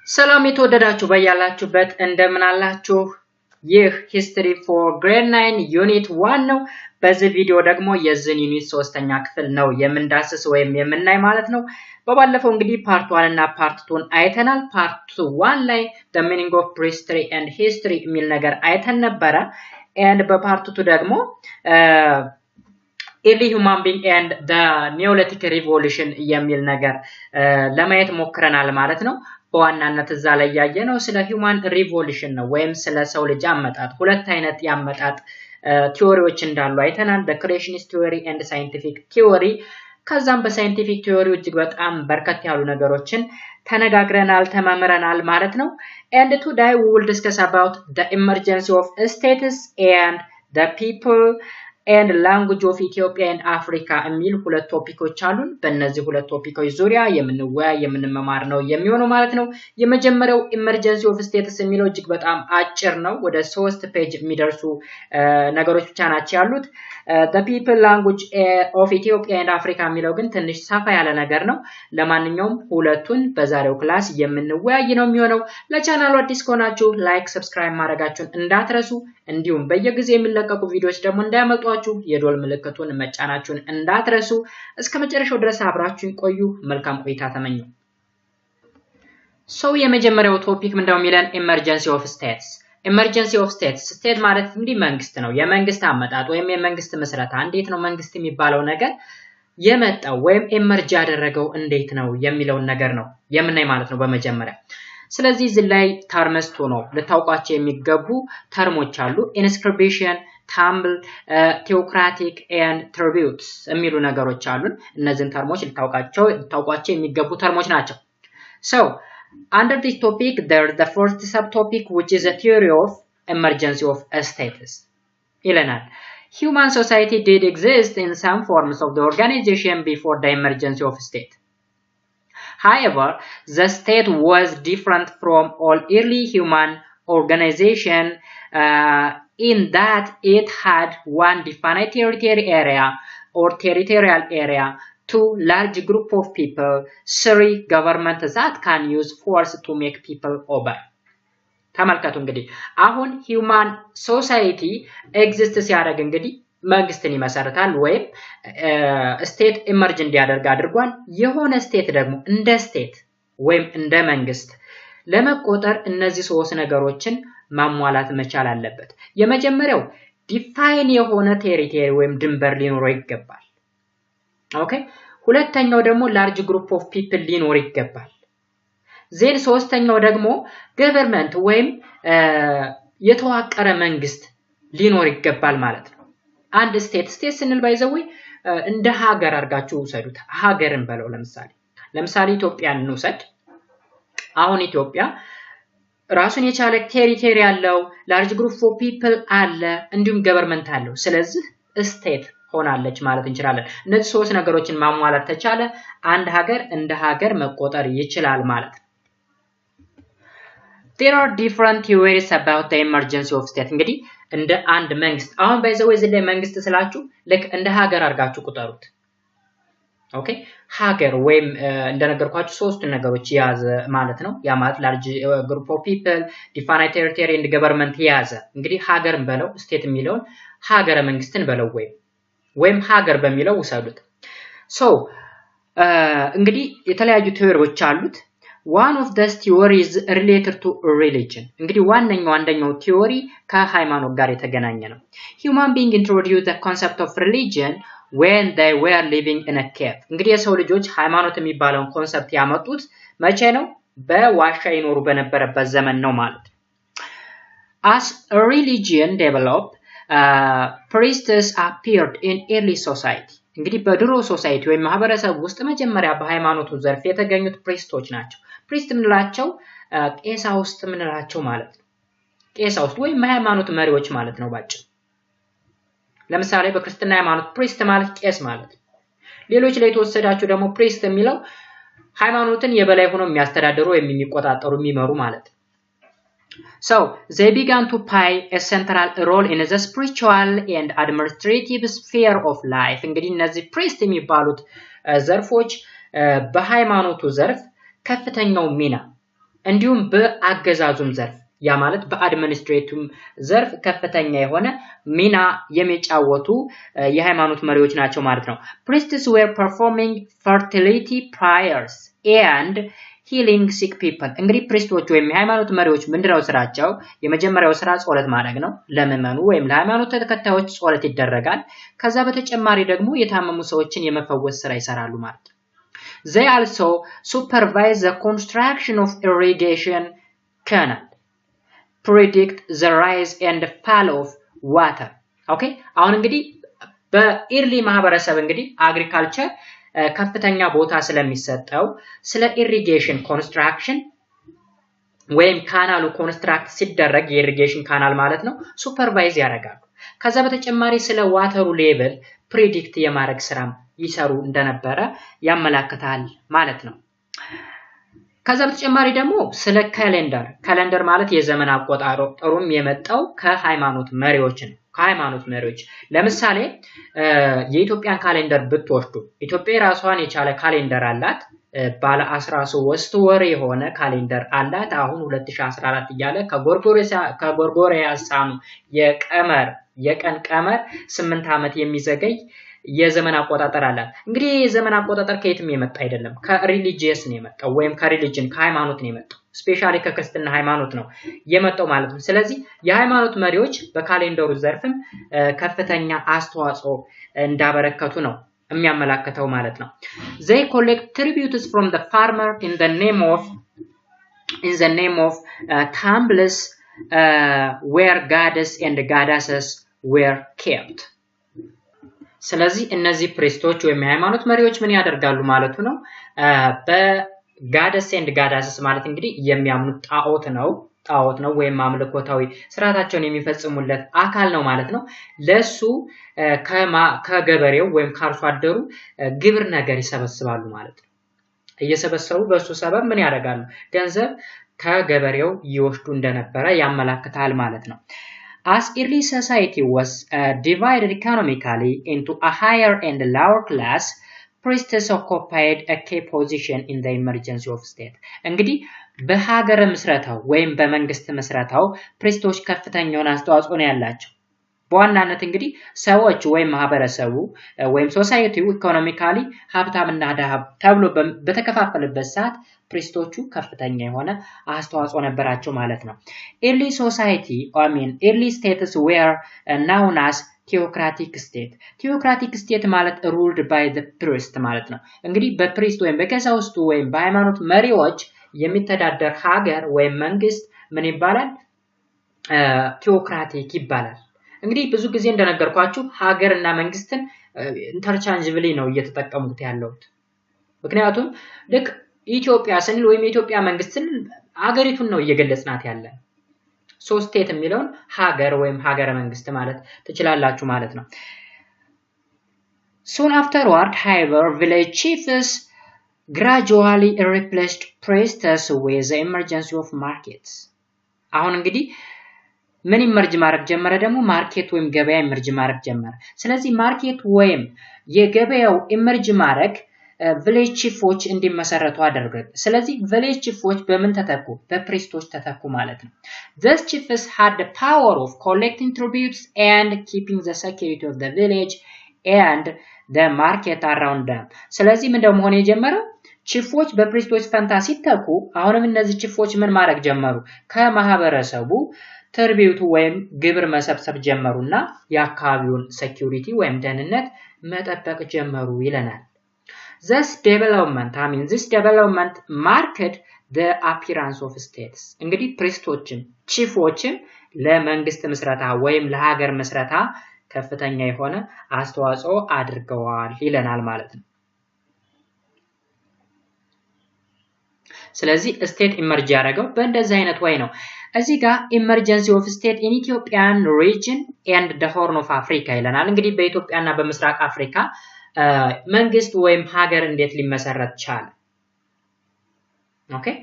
ሰላም የተወደዳችሁ፣ በያላችሁበት እንደምን አላችሁ? ይህ History for Grade 9 Unit 1 ነው። በዚህ ቪዲዮ ደግሞ የዚህን unit ሶስተኛ ክፍል ነው የምንዳስስ ወይም የምናይ ማለት ነው። በባለፈው እንግዲህ part 1 እና part 2ን አይተናል። Part 1 ላይ the meaning of prehistory and history የሚል ነገር አይተን ነበረ። And በ part 2 ደግሞ early human being and the Neolithic Revolution የሚል ነገር ለማየት ሞክረናል ማለት ነው። በዋናነት እዛ ላይ ያየነው ስለ human revolution ነው ወይም ስለ ሰው ልጅ አመጣጥ፣ ሁለት አይነት የአመጣጥ theory ዎች እንዳሉ አይተናል። Creationist theory and scientific theory። ከዛም በ scientific theory እጅግ በጣም በርከት ያሉ ነገሮችን ተነጋግረናል፣ ተማምረናል ማለት ነው። And today we will discuss about the emergency of states and the people and language of Ethiopia and Africa የሚል ሁለት topic ኦች አሉን። በእነዚህ ሁለት topic ኦች ዙሪያ የምንወያይ፣ የምንመማር ነው የሚሆነው ማለት ነው። የመጀመሪያው emergency of states የሚለው እጅግ በጣም አጭር ነው። ወደ 3 page የሚደርሱ ነገሮች ብቻ ናቸው ያሉት። The people, language of Ethiopia and Africa የሚለው ግን ትንሽ ሰፋ ያለ ነገር ነው። ለማንኛውም ሁለቱን በዛሬው class የምንወያይ ነው የሚሆነው። ለቻናሉ አዲስ ከሆናችሁ like፣ subscribe ማድረጋችሁን እንዳትረሱ፣ እንዲሁም በየጊዜው የሚለቀቁ ቪዲዮዎች ደግሞ እንዳያመልጧችሁ የደወል ምልክቱን መጫናችሁን እንዳትረሱ። እስከ መጨረሻው ድረስ አብራችሁን ቆዩ። መልካም ቆይታ ተመኘሁ። So የመጀመሪያው topic ምንድነው የሚለን? Emergency of states። Emergency of states፣ state ማለት እንግዲህ መንግስት ነው። የመንግስት አመጣጥ ወይም የመንግስት ምስረታ፣ እንዴት ነው መንግስት የሚባለው ነገር የመጣው ወይም emerge ያደረገው እንዴት ነው የሚለውን ነገር ነው የምናይ ማለት ነው በመጀመሪያ። ስለዚህ እዚህ ላይ terms ነው፣ ልታውቋቸው የሚገቡ term ኦች አሉ። Inscription፣ temple፣ theocratic and tributes የሚሉ ነገሮች አሉን። እነዚህን term ኦች ልታውቋቸው የሚገቡ term ኦች ናቸው። So under this topic there is the first subtopic, which is a theory of emergency of states ይለናል። Human society did exist in some forms of the organization before the emergency of state. However, the state was different from all early human organization in that it had one definite territory area or territorial area, two, large group of people, three, government that can use force to make people obey. ተመልከቱ እንግዲህ፣ አሁን human society exist ሲያደርግ እንግዲህ መንግስትን ይመሰርታል ወይም state emerge እንዲያደርግ አድርጓል። የሆነ state ደግሞ እንደ state ወይም እንደ መንግስት ለመቆጠር እነዚህ ሶስት ነገሮችን ማሟላት መቻል አለበት። የመጀመሪያው define የሆነ territory ወይም ድንበር ሊኖረው ይገባል። Okay። ሁለተኛው ደግሞ large group of people ሊኖር ይገባል። Then ሶስተኛው ደግሞ government ወይም የተዋቀረ መንግስት ሊኖር ይገባል ማለት ነው። አንድ state፣ state ስንል by the way እንደ ሀገር አድርጋችሁ ውሰዱት። ሀገርን በለው፣ ለምሳሌ ኢትዮጵያን እንውሰድ። አሁን ኢትዮጵያ ራሱን የቻለ territory ያለው፣ large group of people አለ፣ እንዲሁም government አለው። ስለዚህ state ሆናለች ማለት እንችላለን። እነዚህ ሶስት ነገሮችን ማሟላት ተቻለ አንድ ሀገር እንደ ሀገር መቆጠር ይችላል ማለት ነው። There are different theories about the emergency of state። እንግዲህ እንደ አንድ መንግስት፣ አሁን by the way እዚህ ላይ መንግስት ስላችሁ ልክ እንደ ሀገር አድርጋችሁ ቁጠሩት። Okay፣ ሀገር ወይም እንደነገርኳችሁ ሶስቱን ነገሮች የያዘ ማለት ነው። ያ ማለት large group of people፣ definite territory and government የያዘ፣ እንግዲህ ሀገርን በለው፣ state የሚለውን ሀገረ መንግስትን በለው ወይም ሀገር በሚለው ውሰዱት። So እንግዲህ የተለያዩ theory ዎች አሉት። One of these theories related to religion። እንግዲህ ዋነኛው አንደኛው theory ከሃይማኖት ጋር የተገናኘ ነው። Human being introduce the concept of religion when they were living in a cave። እንግዲህ የሰው ልጆች ሃይማኖት የሚባለውን concept ያመጡት መቼ ነው? በዋሻ ይኖሩ በነበረበት ዘመን ነው ማለት ነው። As religion develop, priests appeared in early society። እንግዲህ በድሮ society ወይም ማህበረሰብ ውስጥ መጀመሪያ በሃይማኖቱ ዘርፍ የተገኙት priest ኦች ናቸው። Priest የምንላቸው ቄሳውስት የምንላቸው ማለት ነው። ቄሳውስት ወይም የሃይማኖት መሪዎች ማለት ነው ባጭሩ። ለምሳሌ በክርስትና ሃይማኖት priest ማለት ቄስ ማለት ነው። ሌሎች ላይ የተወሰዳችሁ ደግሞ priest የሚለው ሃይማኖትን የበላይ ሆኖ የሚያስተዳድሩ ወይም የሚቆጣጠሩ፣ የሚመሩ ማለት ነው። So they began to play a central role in the spiritual and administrative sphere of life። እንግዲህ እነዚህ priest የሚባሉት ዘርፎች በሃይማኖቱ ዘርፍ ከፍተኛው ሚና እንዲሁም በአገዛዙም ዘርፍ፣ ያ ማለት በ administrative ዘርፍ ከፍተኛ የሆነ ሚና የሚጫወቱ የሃይማኖት መሪዎች ናቸው ማለት ነው። Priests were performing fertility prayers and healing sick people። እንግዲህ priest ኦች ወይም የሃይማኖት መሪዎች ምንድነው ስራቸው? የመጀመሪያው ስራ ጸሎት ማድረግ ነው። ለምዕመኑ ወይም ለሃይማኖት ተከታዮች ጸሎት ይደረጋል። ከዛ በተጨማሪ ደግሞ የታመሙ ሰዎችን የመፈወስ ስራ ይሰራሉ ማለት ነው። They also supervise the construction of irrigation canal, predict the rise and fall of water. Okay፣ አሁን እንግዲህ በ early ማህበረሰብ እንግዲህ agriculture ከፍተኛ ቦታ ስለሚሰጠው ስለ irrigation construction ወይም canal ኡ construct ሲደረግ፣ የ irrigation canal ማለት ነው፣ supervise ያደርጋሉ። ከዛ በተጨማሪ ስለ water ኡ level predict የማድረግ ስራም ይሰሩ እንደነበረ ያመላክታል ማለት ነው። ከዛ በተጨማሪ ደግሞ ስለ calendar፣ calendar ማለት የዘመን አቆጣጠሩም የመጣው ከሃይማኖት መሪዎች ነው። ከሃይማኖት መሪዎች፣ ለምሳሌ የኢትዮጵያን calendar ብትወስዱ ኢትዮጵያ የራሷን የቻለ calendar አላት። ባለ 13 ወር የሆነ calendar አላት። አሁን 2014 እያለ ከጎርጎሪያሳኑ የቀመር የቀን ቀመር 8 ዓመት የሚዘገይ የዘመን አቆጣጠር አላት። እንግዲህ የዘመን አቆጣጠር ከየትም የመጣ አይደለም፣ ከ religious ነው የመጣው ወይም ከ religion፣ ከሃይማኖት ነው የመጣው። Specially ከክርስትና ሃይማኖት ነው የመጣው ማለት ነው። ስለዚህ የሃይማኖት መሪዎች በ calendar ኡ ዘርፍም ከፍተኛ አስተዋጽኦ እንዳበረከቱ ነው የሚያመላክተው ማለት ነው። They collect tributes from the farmer in the name of temples where gods and goddesses were kept። ስለዚህ እነዚህ priest ኦች ወይም የሃይማኖት መሪዎች ምን ያደርጋሉ ማለቱ ነው? በ gods and goddesses ማለት እንግዲህ የሚያምኑት ጣዖት ነው፣ ጣዖት ነው ወይም አምልኮታዊ ስርዓታቸውን የሚፈጽሙለት አካል ነው ማለት ነው። ለሱ ከገበሬው ወይም ከአርሶ አደሩ ግብር ነገር ይሰበስባሉ ማለት ነው። እየሰበሰቡ በእሱ ሰበብ ምን ያደርጋሉ? ገንዘብ ከገበሬው ይወስዱ እንደነበረ ያመላክታል ማለት ነው። As early society was divided economically into a higher and lower class, priests occupied a key position in the emergence of state። እንግዲህ በሀገረ ምስረታው ወይም በመንግስት ምስረታው priest ኦች ከፍተኛውን አስተዋጽኦ ነው ያላቸው። በዋናነት እንግዲህ ሰዎች ወይም ማህበረሰቡ ወይም society ው economically ሀብታምና ድሃ ተብሎ በተከፋፈለበት ሰዓት priest ኦቹ ከፍተኛ የሆነ አስተዋጽኦ ነበራቸው ማለት ነው። Early society, I mean, early states were known as theocratic state። Theocratic state ማለት ruled by the priest ማለት ነው። እንግዲህ በ priest ወይም በቀሳውስቱ ወይም በሃይማኖት መሪዎች የሚተዳደር ሀገር ወይም መንግስት ምን ይባላል? Theocratic ይባላል። እንግዲህ ብዙ ጊዜ እንደነገርኳችሁ ሀገር እና መንግስትን interchangeably ነው እየተጠቀሙት ያለሁት። ምክንያቱም ልክ ኢትዮጵያ ስንል ወይም የኢትዮጵያ መንግስት ስንል ሀገሪቱን ነው እየገለጽናት ያለን። So state የሚለውን ሀገር ወይም ሀገረ መንግስት ማለት ትችላላችሁ ማለት ነው። Soon afterward, however, village chiefs gradually replaced priests with the emergence of markets. አሁን እንግዲህ ምን emerge ማድረግ ጀመረ? ደግሞ market ወይም ገበያ emerge ማድረግ ጀመረ። ስለዚህ market ወይም የገበያው emerge ማድረግ village chief ኦች እንዲመሰረቱ አደረገ። ስለዚህ village chief ኦች በምን ተተኩ? በ priest ኦች ተተኩ ማለት ነው። These chiefs had the power of collecting tributes and keeping the security of the village and the market around them። ስለዚህ ምንድነው መሆን የጀመረው? Chief ኦች በ priest ኦች ፈንታ ሲተኩ አሁንም እነዚህ chief ኦች ምን ማድረግ ጀመሩ? ከማህበረሰቡ tribute ኡ ወይም ግብር መሰብሰብ ጀመሩና የአካባቢውን security ወይም ደህንነት መጠበቅ ጀመሩ ይለናል። This development, I mean, this development marked the appearance of states። እንግዲህ priest ኦችም chief ኦችም ለመንግስት ምስረታ ወይም ለሀገር ምስረታ ከፍተኛ የሆነ አስተዋጽኦ አድርገዋል ይለናል ማለት ነው። ስለዚህ state emerge ያደረገው በእንደዚህ አይነት way ነው። እዚህ ጋር emergency of state in Ethiopian region and the Horn of Africa ይለናል። እንግዲህ በኢትዮጵያና በምስራቅ አፍሪካ መንግስት ወይም ሀገር እንዴት ሊመሰረት ቻለ? Okay,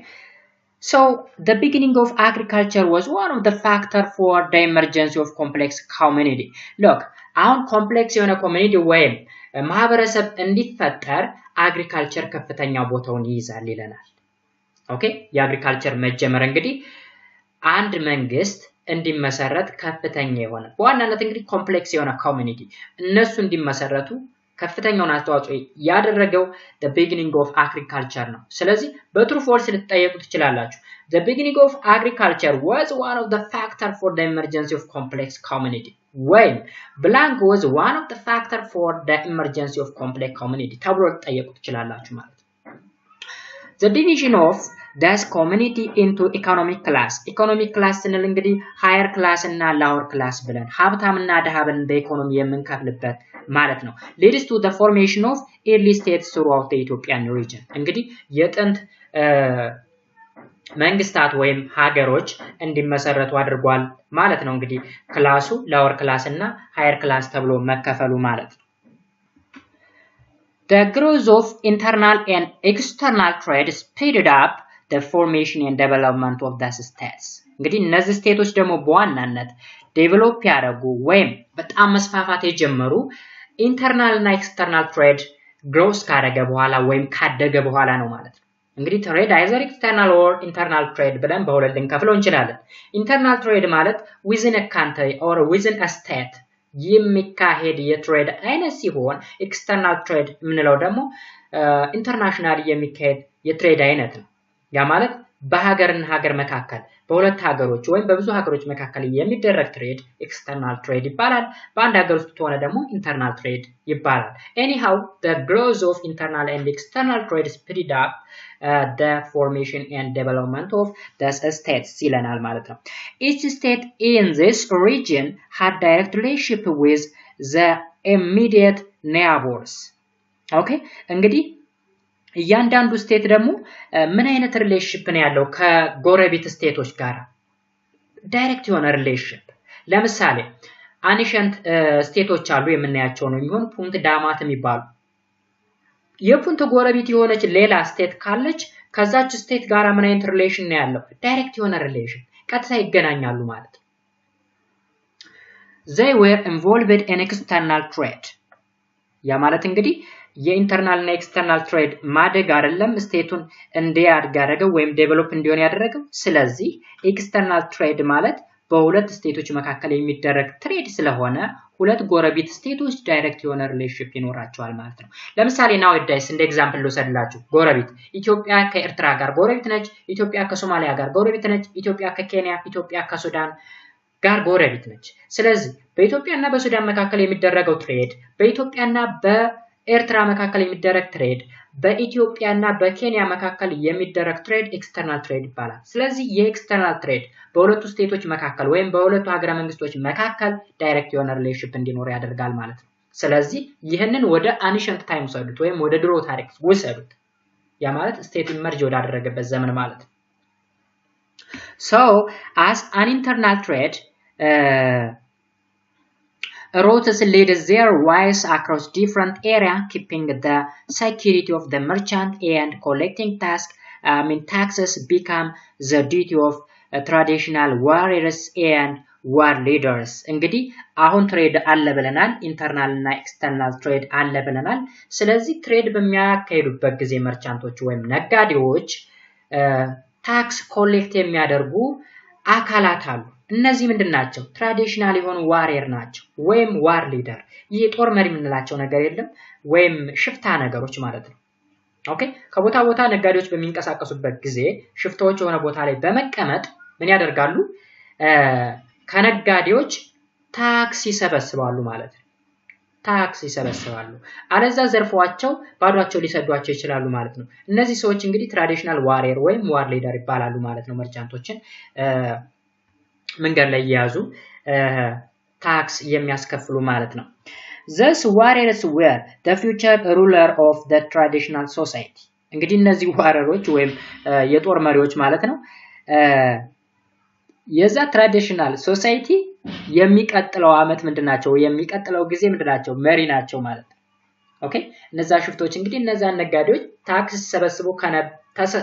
so the beginning of agriculture was one of the factor for the emergency of complex community። Look፣ አሁን complex የሆነ community ወይም ማህበረሰብ እንዲፈጠር agriculture ከፍተኛ ቦታውን ይይዛል ይለናል። Okay፣ የ agriculture መጀመር እንግዲህ አንድ መንግስት እንዲመሰረት ከፍተኛ የሆነ፣ በዋናነት እንግዲህ complex የሆነ community እነሱ እንዲመሰረቱ ከፍተኛውን አስተዋጽኦ ያደረገው the beginning of agriculture ነው። ስለዚህ በ true false ልትጠየቁ ትችላላችሁ። The beginning of agriculture was one of the factor for the emergency of complex community ወይም blank was one of the factor for the emergency of complex community ተብሎ ልትጠየቁ ትችላላችሁ ማለት ነው። The division of this community into economic class። Economic class ስንል እንግዲህ higher class እና lower class ብለን፣ ሀብታም እና ድሃ ብለን በኢኮኖሚ የምንከፍልበት ማለት ነው። Leads to the formation of early states throughout the Ethiopian region። እንግዲህ የጥንት መንግስታት ወይም ሀገሮች እንዲመሰረቱ አድርጓል ማለት ነው። እንግዲህ class ኡ lower class እና higher class ተብሎ መከፈሉ ማለት ነው። The growth of internal and external trade speeded up the formation and development of the states። እንግዲህ እነዚህ state ኦች ደግሞ በዋናነት develop ያደረጉ ወይም በጣም መስፋፋት የጀመሩ internal እና external trade growth ካደረገ በኋላ ወይም ካደገ በኋላ ነው ማለት ነው። እንግዲህ trade either external or internal trade ብለን በሁለት ልንከፍለው እንችላለን። Internal trade ማለት within country or within state የሚካሄድ የ trade አይነት ሲሆን external trade የምንለው ደግሞ international የሚካሄድ የ trade አይነት ነው። ያ ማለት በሀገርና ሀገር መካከል፣ በሁለት ሀገሮች ወይም በብዙ ሀገሮች መካከል የሚደረግ trade external trade ይባላል። በአንድ ሀገር ውስጥ ከሆነ ደግሞ internal trade ይባላል። Anyhow, the growth of internal and external trade speeded up the formation and development of the states ይለናል ማለት ነው። Each state in this region had direct relationship with the immediate neighbors። Okay፣ እንግዲህ እያንዳንዱ state ደግሞ ምን አይነት relationship ነው ያለው ከጎረቤት state ኦች ጋር? Direct የሆነ relationship። ለምሳሌ ancient state ኦች አሉ፣ የምናያቸው ነው የሚሆን፣ ፑንት፣ ዳማት የሚባሉ። የፑንት ጎረቤት የሆነች ሌላ state ካለች ከዛች state ጋር ምን አይነት relation ነው ያለው? Direct የሆነ relation፣ ቀጥታ ይገናኛሉ ማለት ነው። They were involved in external trade። ያ ማለት እንግዲህ የ internal እና external trade ማደግ አይደለም state ኡን እንዲያድግ ያደረገው ወይም develop እንዲሆን ያደረገው። ስለዚህ external trade ማለት በሁለት state ኦች መካከል የሚደረግ trade ስለሆነ ሁለት ጎረቤት state ኦች direct የሆነ relationship ይኖራቸዋል ማለት ነው። ለምሳሌ nowadays እንደ example ልውሰድላችሁ። ጎረቤት ኢትዮጵያ ከኤርትራ ጋር ጎረቤት ነች። ኢትዮጵያ ከሶማሊያ ጋር ጎረቤት ነች። ኢትዮጵያ ከኬንያ፣ ኢትዮጵያ ከሱዳን ጋር ጎረቤት ነች። ስለዚህ በኢትዮጵያና በሱዳን መካከል የሚደረገው trade፣ በኢትዮጵያና በኤርትራ መካከል የሚደረግ trade፣ በኢትዮጵያና በኬንያ መካከል የሚደረግ trade external trade ይባላል። ስለዚህ የ external trade በሁለቱ state ኦች መካከል ወይም በሁለቱ ሀገረ መንግስቶች መካከል direct የሆነ relationship እንዲኖር ያደርጋል ማለት ነው። ስለዚህ ይህንን ወደ ancient time ውሰዱት ወይም ወደ ድሮ ታሪክ ውሰዱት። ያ ማለት state emerge ወዳደረገበት ዘመን ማለት ነው። So as an internal trade routes lead their ways across different area, keeping the security of the merchant and collecting tax, I mean taxes, become the duty of traditional warriors and war leaders። እንግዲህ አሁን trade አለ ብለናል። Internal እና external trade አለ ብለናል። ስለዚህ trade በሚያካሂዱበት ጊዜ merchant ኦች ወይም ነጋዴዎች tax collect የሚያደርጉ አካላት አሉ። እነዚህ ምንድን ናቸው? Traditional የሆኑ warrior ናቸው ወይም war leader። ይህ ጦር መሪ የምንላቸው ነገር የለም ወይም ሽፍታ ነገሮች ማለት ነው። Okay፣ ከቦታ ቦታ ነጋዴዎች በሚንቀሳቀሱበት ጊዜ ሽፍታዎች የሆነ ቦታ ላይ በመቀመጥ ምን ያደርጋሉ? ከነጋዴዎች tax ይሰበስባሉ ማለት ነው። Tax ይሰበስባሉ። አለዛ ዘርፈዋቸው ባዷቸው ሊሰዷቸው ይችላሉ ማለት ነው። እነዚህ ሰዎች እንግዲህ traditional warrior ወይም war leader ይባላሉ ማለት ነው። Merchant ኦችን መንገድ ላይ እየያዙ tax የሚያስከፍሉ ማለት ነው። These warriors were the future ruler of the traditional society። እንግዲህ እነዚህ warrior ኦች ወይም የጦር መሪዎች ማለት ነው፣ የዛ traditional society የሚቀጥለው አመት ምንድን ናቸው? የሚቀጥለው ጊዜ ምንድን ናቸው? መሪ ናቸው ማለት ነው። Okay፣ እነዛ ሽፍቶች እንግዲህ እነዛን ነጋዴዎች tax ሰበስቦ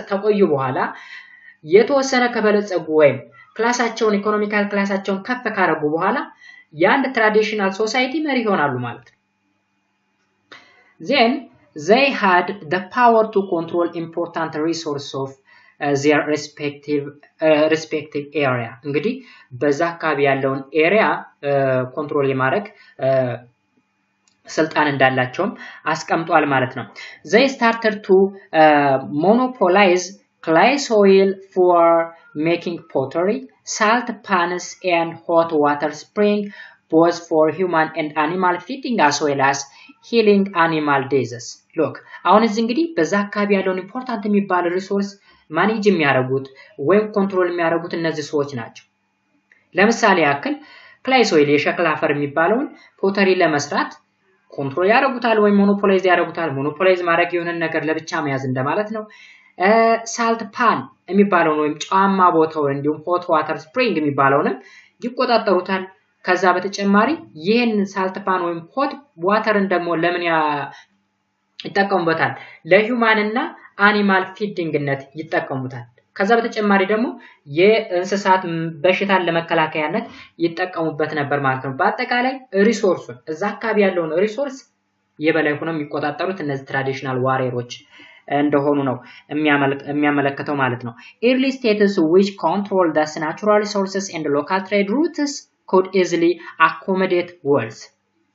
ተቆዩ በኋላ የተወሰነ ከበለጸጉ ወይም class ኣቸውን፣ economical class ኣቸውን ከፍ ካረጉ በኋላ የአንድ traditional society መሪ ይሆናሉ ማለት ነው። Then they had the power to control important resource of their respective area። እንግዲህ በዛ አካባቢ ያለውን area control የማድረግ ስልጣን እንዳላቸውም አስቀምጧል ማለት ነው። They started to monopolize clay soil for making pottery, salt pans and hot water spring, both for human and animal feeding as well as healing animal diseases. Look፣ አሁን እዚህ እንግዲህ በዛ አካባቢ ያለውን important የሚባል resource manage የሚያደርጉት ወይም control የሚያደርጉት እነዚህ ሰዎች ናቸው። ለምሳሌ ያክል clay soil፣ የሸክላ አፈር የሚባለውን pottery ለመስራት control ያደርጉታል ወይም monopolize ያደርጉታል። Monopolize ማድረግ የሆነን ነገር ለብቻ መያዝ እንደማለት ነው። Salt pan የሚባለውን ወይም ጨዋማ ቦታውን እንዲሁም hot water spring የሚባለውንም ይቆጣጠሩታል። ከዛ በተጨማሪ ይህን salt pan ወይም hot water ን ደግሞ ለምን ይጠቀሙበታል? ለ human እና animal feeding ነት ይጠቀሙታል። ከዛ በተጨማሪ ደግሞ የእንስሳት በሽታን ለመከላከያነት ይጠቀሙበት ነበር ማለት ነው። በአጠቃላይ resource ኡን፣ እዛ አካባቢ ያለውን resource የበላይ ሆነው የሚቆጣጠሩት እነዚህ traditional warrior ኦች እንደሆኑ ነው የሚያመለክተው ማለት ነው። Early states which control the natural resources and local trade routes could easily accommodate wealth.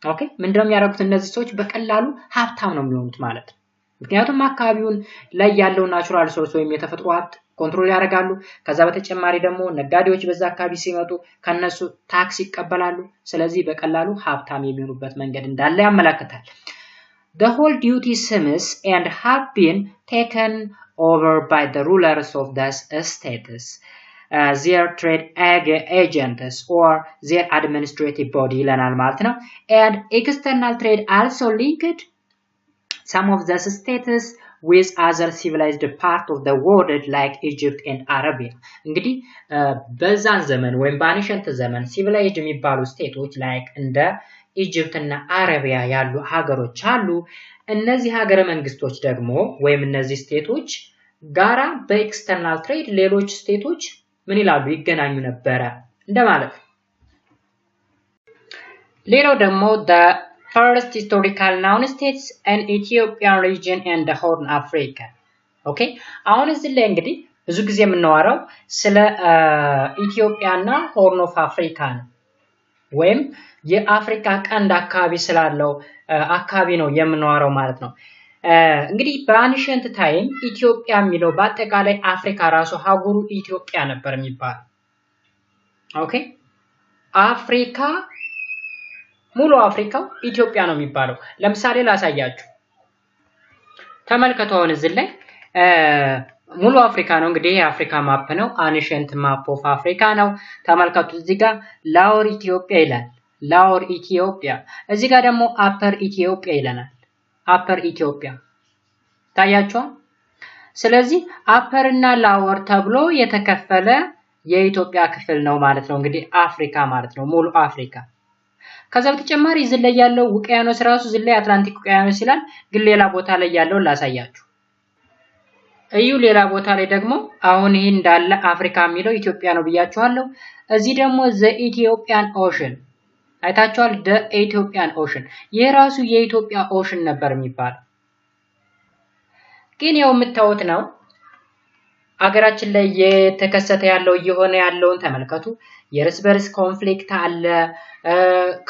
Okay፣ ምንድነው የሚያደርጉት? እነዚህ ሰዎች በቀላሉ ሀብታም ነው የሚሆኑት ማለት ነው። ምክንያቱም አካባቢውን ላይ ያለውን natural resource ወይም የተፈጥሮ ሀብት control ያደርጋሉ። ከዛ በተጨማሪ ደግሞ ነጋዴዎች በዛ አካባቢ ሲመጡ ከነሱ tax ይቀበላሉ። ስለዚህ በቀላሉ ሀብታም የሚሆኑበት መንገድ እንዳለ ያመለክታል። The whole duty seems and have been taken over by the rulers of the states, their trade agents or their administrative body ይለናል ማለት ነው። And external trade also linked some of the states with other civilized part of the world like Egypt and Arabia። እንግዲህ በዛን ዘመን ወይም በ ancient ዘመን civilized የሚባሉ state ኦች like እንደ Egypt እና አረቢያ ያሉ ሀገሮች አሉ። እነዚህ ሀገረ መንግስቶች ደግሞ ወይም እነዚህ state ኦች ጋራ በ external trade ሌሎች state ኦች ምን ይላሉ፣ ይገናኙ ነበረ እንደማለት ነው። ሌላው ደግሞ the first historical known states in Ethiopian region and the Horn Africa። Okay፣ አሁን እዚህ ላይ እንግዲህ ብዙ ጊዜ የምናወራው ስለ ኢትዮጵያና Horn of Africa ነው ወይም የአፍሪካ ቀንድ አካባቢ ስላለው አካባቢ ነው የምናወራው ማለት ነው። እንግዲህ በ ancient time ኢትዮጵያ የሚለው በአጠቃላይ አፍሪካ ራሱ ሀገሩ ኢትዮጵያ ነበር የሚባለው። Okay፣ አፍሪካ፣ ሙሉ አፍሪካው ኢትዮጵያ ነው የሚባለው። ለምሳሌ ላሳያችሁ፣ ተመልከቱ። አሁን እዚህ ላይ ሙሉ አፍሪካ ነው፣ እንግዲህ ይሄ የአፍሪካ map ነው። Ancient map of Africa ነው። ተመልከቱ፣ እዚህ ጋር Lower Ethiopia ይላል። Lower Ethiopia። እዚህ ጋር ደግሞ Upper Ethiopia ይለናል። Upper Ethiopia ታያችኋል። ስለዚህ upper እና lower ተብሎ የተከፈለ የኢትዮጵያ ክፍል ነው ማለት ነው። እንግዲህ አፍሪካ ማለት ነው፣ ሙሉ አፍሪካ። ከዛ በተጨማሪ እዚህ ላይ ያለው ውቅያኖስ ራሱ እዚህ ላይ አትላንቲክ ውቅያኖስ ይላል፣ ግን ሌላ ቦታ ላይ ያለውን ላሳያችሁ። እዩ፣ ሌላ ቦታ ላይ ደግሞ አሁን ይህ እንዳለ አፍሪካ የሚለው ኢትዮጵያ ነው ብያችኋለሁ። እዚህ ደግሞ the Ethiopian Ocean አይታችኋል። The Ethiopian Ocean፣ ይህ ራሱ የኢትዮጵያ ocean ነበር የሚባለው። ግን ያው የምታዩት ነው፣ አገራችን ላይ እየተከሰተ ያለው፣ እየሆነ ያለውን ተመልከቱ። የእርስ በርስ conflict አለ፣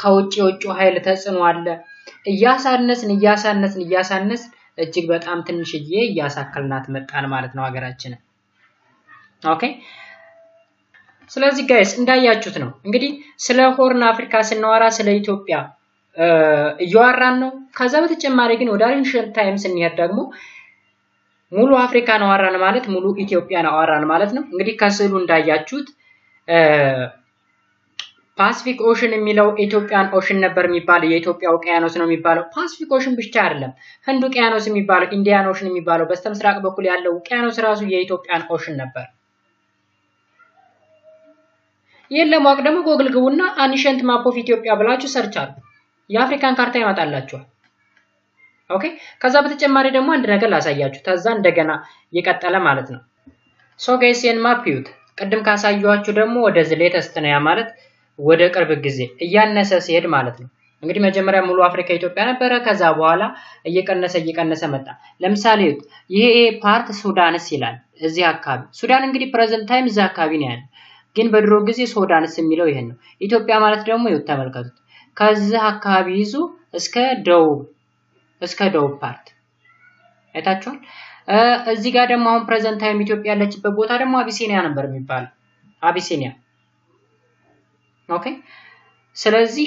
ከውጭ የውጭ ኃይል ተጽዕኖ አለ። እያሳነስን እያሳነስን እያሳነስን እጅግ በጣም ትንሽዬ እያሳከልናት መጣን ማለት ነው ሀገራችንን። Okay፣ ስለዚህ guys እንዳያችሁት ነው፣ እንግዲህ ስለ Horn Africa ስናወራ ስለ ኢትዮጵያ እያወራን ነው። ከዛ በተጨማሪ ግን ወደ ancient time ስንሄድ ደግሞ ሙሉ አፍሪካን አወራን ማለት ሙሉ ኢትዮጵያን አወራን ማለት ነው። እንግዲህ ከስዕሉ እንዳያችሁት Pacific Ocean የሚለው Ethiopian Ocean ነበር የሚባለው፣ የኢትዮጵያ ውቅያኖስ ነው የሚባለው። Pacific Ocean ብቻ አይደለም፣ ህንድ ውቅያኖስ የሚባለው፣ Indian Ocean የሚባለው በስተምስራቅ በኩል ያለው ውቅያኖስ ራሱ የ Ethiopian Ocean ነበር። ይህን ለማወቅ ደግሞ ጎግል ግቡና ancient map of Ethiopia ብላችሁ search አድርጉ። የአፍሪካን ካርታ ይመጣላችኋል። Okay፣ ከዛ በተጨማሪ ደግሞ አንድ ነገር ላሳያችሁ። ከዛ እንደገና የቀጠለ ማለት ነው። So guys፣ ይህን map እዩት። ቅድም ካሳየኋችሁ ደግሞ ወደዚህ latest ነው፣ ያ ማለት ወደ ቅርብ ጊዜ እያነሰ ሲሄድ ማለት ነው። እንግዲህ መጀመሪያ ሙሉ አፍሪካ ኢትዮጵያ ነበረ። ከዛ በኋላ እየቀነሰ እየቀነሰ መጣ። ለምሳሌ ይሄ part Sudanese ይላል እዚህ አካባቢ። ሱዳን እንግዲህ present time እዚህ አካባቢ ነው ያለ፣ ግን በድሮ ጊዜ Sudanese የሚለው ይሄን ነው። ኢትዮጵያ ማለት ደግሞ ይኸው ተመልከቱት፣ ከዚህ አካባቢ ይዞ እስከ ደቡብ part አይታችኋል። እዚህ ጋር ደግሞ አሁን present time ኢትዮጵያ ያለችበት ቦታ ደግሞ አቢሲኒያ ነበር የሚባለው፣ አቢሲኒያ። Okay፣ ስለዚህ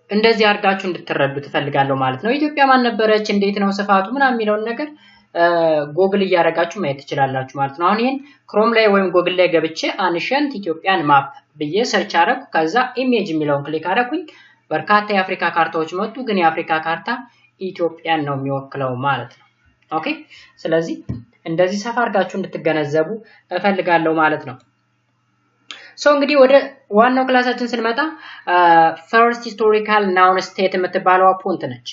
እንደዚህ አድርጋችሁ እንድትረዱ ትፈልጋለሁ ማለት ነው። ኢትዮጵያ ማን ነበረች፣ እንዴት ነው ስፋቱ ምናምን የሚለውን ነገር ጎግል እያደረጋችሁ ማየት ትችላላችሁ ማለት ነው። አሁን ይህን Chrome ላይ ወይም ጎግል ላይ ገብቼ ancient Ethiopian map ብዬ search አደረኩ። ከዛ image የሚለውን click አደረኩኝ። በርካታ የአፍሪካ ካርታዎች መጡ። ግን የአፍሪካ ካርታ ኢትዮጵያን ነው የሚወክለው ማለት ነው። Okay፣ ስለዚህ እንደዚህ ሰፋ አድርጋችሁ እንድትገነዘቡ እፈልጋለሁ ማለት ነው። So እንግዲህ ወደ ዋናው ክላሳችን ስንመጣ first historical known state የምትባለዋ ፑንት ነች።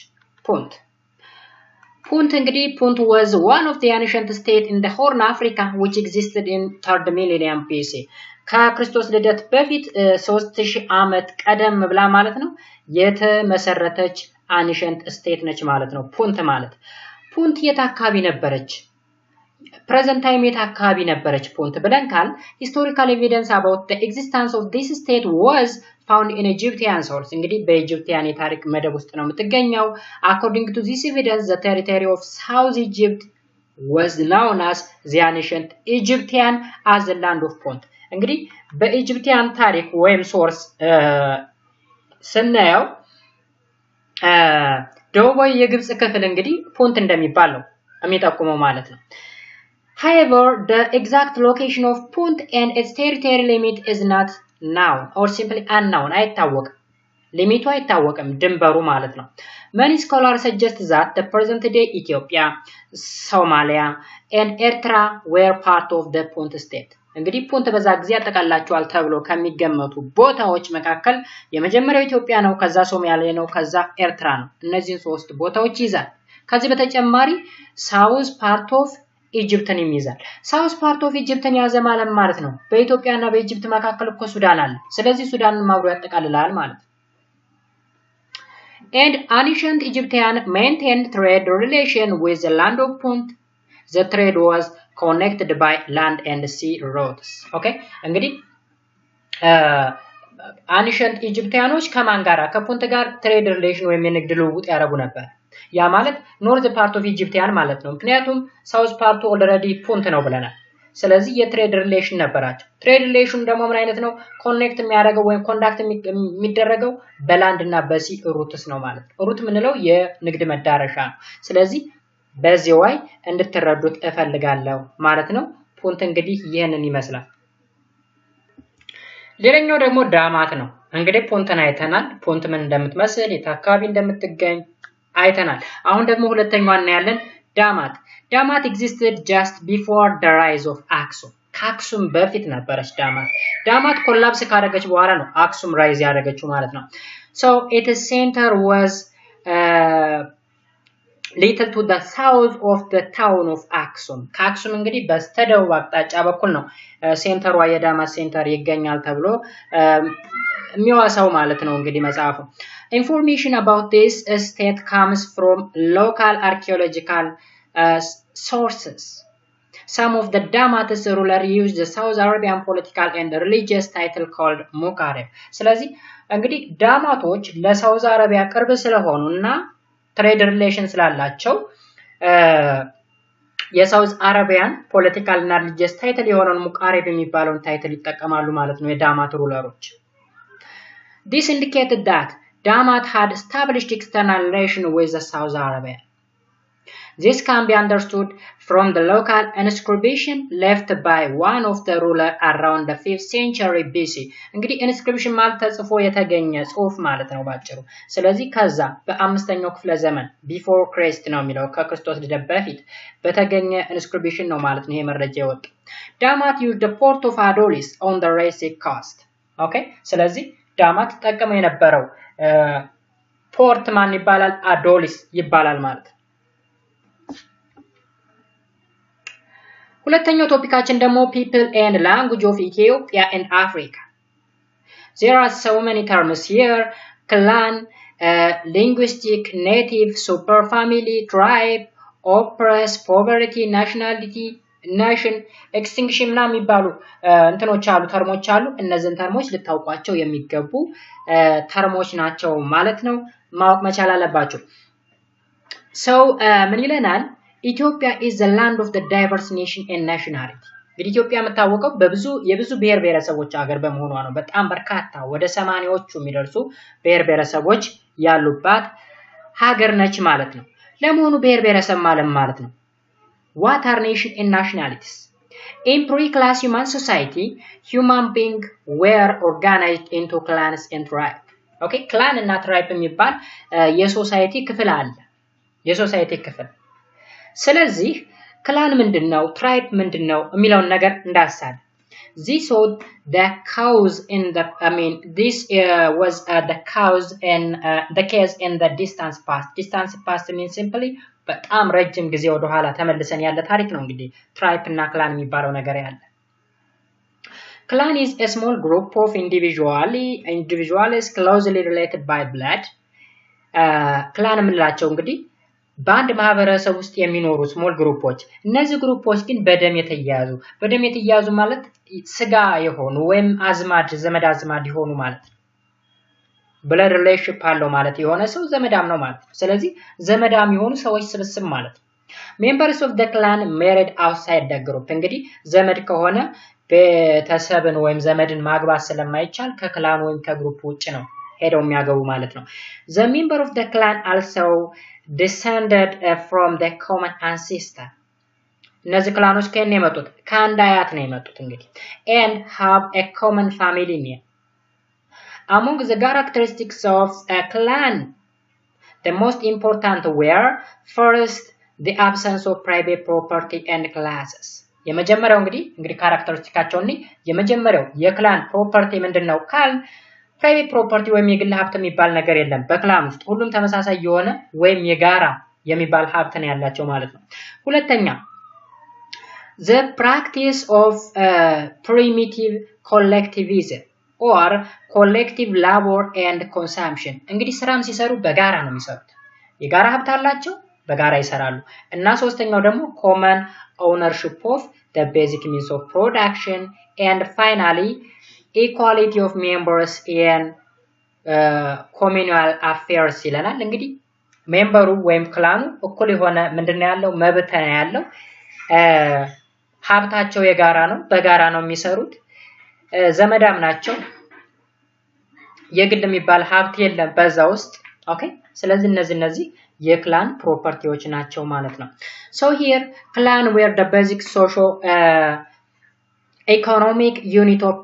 ፑንት እንግዲህ Punt was one of the ancient state in the Horn Africa which existed in third millennium BC። ከክርስቶስ ልደት በፊት 3000 ዓመት ቀደም ብላ ማለት ነው የተመሰረተች ancient state ነች ማለት ነው። ፑንት ማለት ፑንት የት አካባቢ ነበረች? Present time የት አካባቢ ነበረች ፑንት ብለን ካል historical evidence about the existence of this state was found in Egyptian source። እንግዲህ በ Egyptian የታሪክ መደብ ውስጥ ነው የምትገኘው። According to this evidence, the territory of South Egypt was known as the ancient Egyptian as the land of Punt። እንግዲህ በ Egyptian ታሪክ ወይም source ስናየው ደቡባዊ የግብፅ ክፍል እንግዲህ ፑንት እንደሚባል ነው የሚጠቁመው ማለት ነው። However, the exact location of Punt and its territory limit is not known or simply unknown። አይታወቅም። Limit ኡ አይታወቅም፣ ድንበሩ ማለት ነው። Many scholars suggest that the present day Ethiopia, Somalia and Eritrea were part of the Punt state። እንግዲህ ፑንት በዛ ጊዜ ያጠቃላቸዋል ተብሎ ከሚገመቱ ቦታዎች መካከል የመጀመሪያው ኢትዮጵያ ነው፣ ከዛ ሶማሊያ ነው፣ ከዛ ኤርትራ ነው። እነዚህን ሶስት ቦታዎች ይይዛል። ከዚህ በተጨማሪ south part of Egypt ን ይይዛል። South part of Egypt ን ያዘ ማለት ማለት ነው። በኢትዮጵያ እና በ Egypt መካከል እኮ ሱዳን አለ። ስለዚህ ሱዳንን አብሮ ያጠቃልላል ማለት ነው። And ancient Egyptian maintained trade relation with the land of Punt. The trade was connected by land and sea routes. Okay፣ እንግዲህ ancient Egyptian ኖች ከማን ጋራ? ከፑንት ጋር trade relation ወይም የንግድ ልውውጥ ያደርጉ ነበር። ያ ማለት north part of Egyptian ማለት ነው። ምክንያቱም south part ኡ already ፑንት ነው ብለናል። ስለዚህ የ trade relation ነበራቸው። Trade relation ደግሞ ምን አይነት ነው? Connect የሚያደርገው ወይም conduct የሚደረገው በ land እና በ sea routes ነው ማለት ነው። Route የምንለው የንግድ መዳረሻ ነው። ስለዚህ በዚህ way እንድትረዱት እፈልጋለሁ ማለት ነው። ፑንት እንግዲህ ይህንን ይመስላል። ሌላኛው ደግሞ ዳማት ነው። እንግዲህ ፑንትን አይተናል። ፑንት ምን እንደምትመስል፣ የት አካባቢ እንደምትገኝ አይተናል። አሁን ደግሞ ሁለተኛዋ እናያለን። ዳማት። ዳማት existed just before the rise of አክሱም። ከአክሱም በፊት ነበረች ዳማት። ዳማት collapse ካደረገች በኋላ ነው አክሱም rise ያደረገችው ማለት ነው። So its center was little to the south of the town of አክሱም። ከአክሱም እንግዲህ በስተደቡብ አቅጣጫ በኩል ነው center ሯ፣ የዳማት center ይገኛል ተብሎ የሚዋሳው ማለት ነው እንግዲህ መጽሐፉ። Information about this state comes from local archaeological sources. Some of the Damat's ruler used the South Arabian political and religious title called ሙቃሬብ። ስለዚህ እንግዲህ ዳማቶች ለ South Arabia ቅርብ ስለሆኑ እና trade relation ስላላቸው የ South Arabian political እና religious title የሆነውን ሙቃሬብ የሚባለውን title ይጠቀማሉ ማለት ነው የዳማት ruler ኦች። This indicated that Damat had established external relation with the South Arabia. This can be understood from the local inscription left by one of the ruler around the 5th century BC። እንግዲህ inscription ማለት ተጽፎ የተገኘ ጽሁፍ ማለት ነው ባጭሩ። ስለዚህ ከዛ በአምስተኛው ክፍለ ዘመን before Christ ነው የሚለው፣ ከክርስቶስ ልደት በፊት በተገኘ inscription ነው ማለት ነው ይሄ መረጃ የወጣው። ዳማት used the port of Adulis on the Red Sea coast. Okay፣ ስለዚህ ዳማት ተጠቀመው የነበረው port ማን ይባላል? አዶሊስ ይባላል ማለት ነው። ሁለተኛው topic ኣችን ደግሞ people and language of Ethiopia and Africa። There are so many terms here: clan, linguistic, native, super family, tribe, oppress, poverty, nationality, nation, extinction ምናምን የሚባሉ እንትኖች አሉ፣ term ኦች አሉ። እነዚህን term ኦች ልታውቋቸው የሚገቡ term ኦች ናቸው ማለት ነው። ማወቅ መቻል አለባቸው። So ምን ይለናል? Ethiopia is the land of the diverse nation and nationality። እንግዲህ ኢትዮጵያ የምታወቀው በብዙ የብዙ ብሔር ብሔረሰቦች ሀገር በመሆኗ ነው። በጣም በርካታ ወደ 80ዎቹ የሚደርሱ ብሔር ብሔረሰቦች ያሉባት ሀገር ነች ማለት ነው። ለመሆኑ ብሔር ብሔረሰብ ማለት ምን ማለት ነው? What are nation and nationalities? In pre-class human society, human being were organized into clans and tribe. Okay, clan እና tribe የሚባል የ society ክፍል አለ። የ society ክፍል። ስለዚህ clan ምንድን ነው፣ tribe ምንድን ነው የሚለውን ነገር እንዳሳል። This was the cause in the I mean, this was the cause in the case in the distant past. Distant past means simply በጣም ረጅም ጊዜ ወደ ኋላ ተመልሰን ያለ ታሪክ ነው። እንግዲህ tribe እና clan የሚባለው ነገር ያለ። Clan is a small group of individuals closely related by blood. Clan የምንላቸው እንግዲህ በአንድ ማህበረሰብ ውስጥ የሚኖሩ small group ኦች። እነዚህ group ኦች ግን በደም የተያያዙ፣ በደም የተያያዙ ማለት ስጋ የሆኑ ወይም አዝማድ፣ ዘመድ አዝማድ የሆኑ ማለት ነው። Blood relationship አለው ማለት የሆነ ሰው ዘመዳም ነው ማለት ነው። ስለዚህ ዘመዳም የሆኑ ሰዎች ስብስብ ማለት ነው። Members of the clan married outside the group። እንግዲህ ዘመድ ከሆነ ቤተሰብን ወይም ዘመድን ማግባት ስለማይቻል ከ clan ወይም ከ group ውጭ ነው ሄደው የሚያገቡ ማለት ነው። The member of the clan also descended from the common ancestor። እነዚህ clan ኦች ከየት ነው የመጡት? ከአንድ አያት ነው የመጡት እንግዲህ and have a common family name. Among the characteristics of a clan, the most important were, first, the absence of private property and classes። የመጀመሪያው እንግዲህ characteristic ኣቸው የመጀመሪያው የ clan property ምንድን ነው ካል private property ወይም የግል ሀብት የሚባል ነገር የለም። በ clan ውስጥ ሁሉም ተመሳሳይ የሆነ ወይም የጋራ የሚባል ሀብት ነው ያላቸው ማለት ነው። ሁለተኛ፣ the practice of primitive collectivism or collective labor and consumption። እንግዲህ ስራም ሲሰሩ በጋራ ነው የሚሰሩት። የጋራ ሀብት አላቸው፣ በጋራ ይሰራሉ። እና ሶስተኛው ደግሞ common ownership of the basic means of production and finally equality of members in communal affairs ይለናል። እንግዲህ member ኡ ወይም clan ኡ እኩል የሆነ ምንድን ነው ያለው? መብት ነው ያለው። ሀብታቸው የጋራ ነው፣ በጋራ ነው የሚሰሩት። ዘመዳም ናቸው። የግል የሚባል ሀብት የለም በዛ ውስጥ። Okay፣ ስለዚህ እነዚህ የ clan property ዎች ናቸው ማለት ነው። So here, clan were the basic socio economic unit of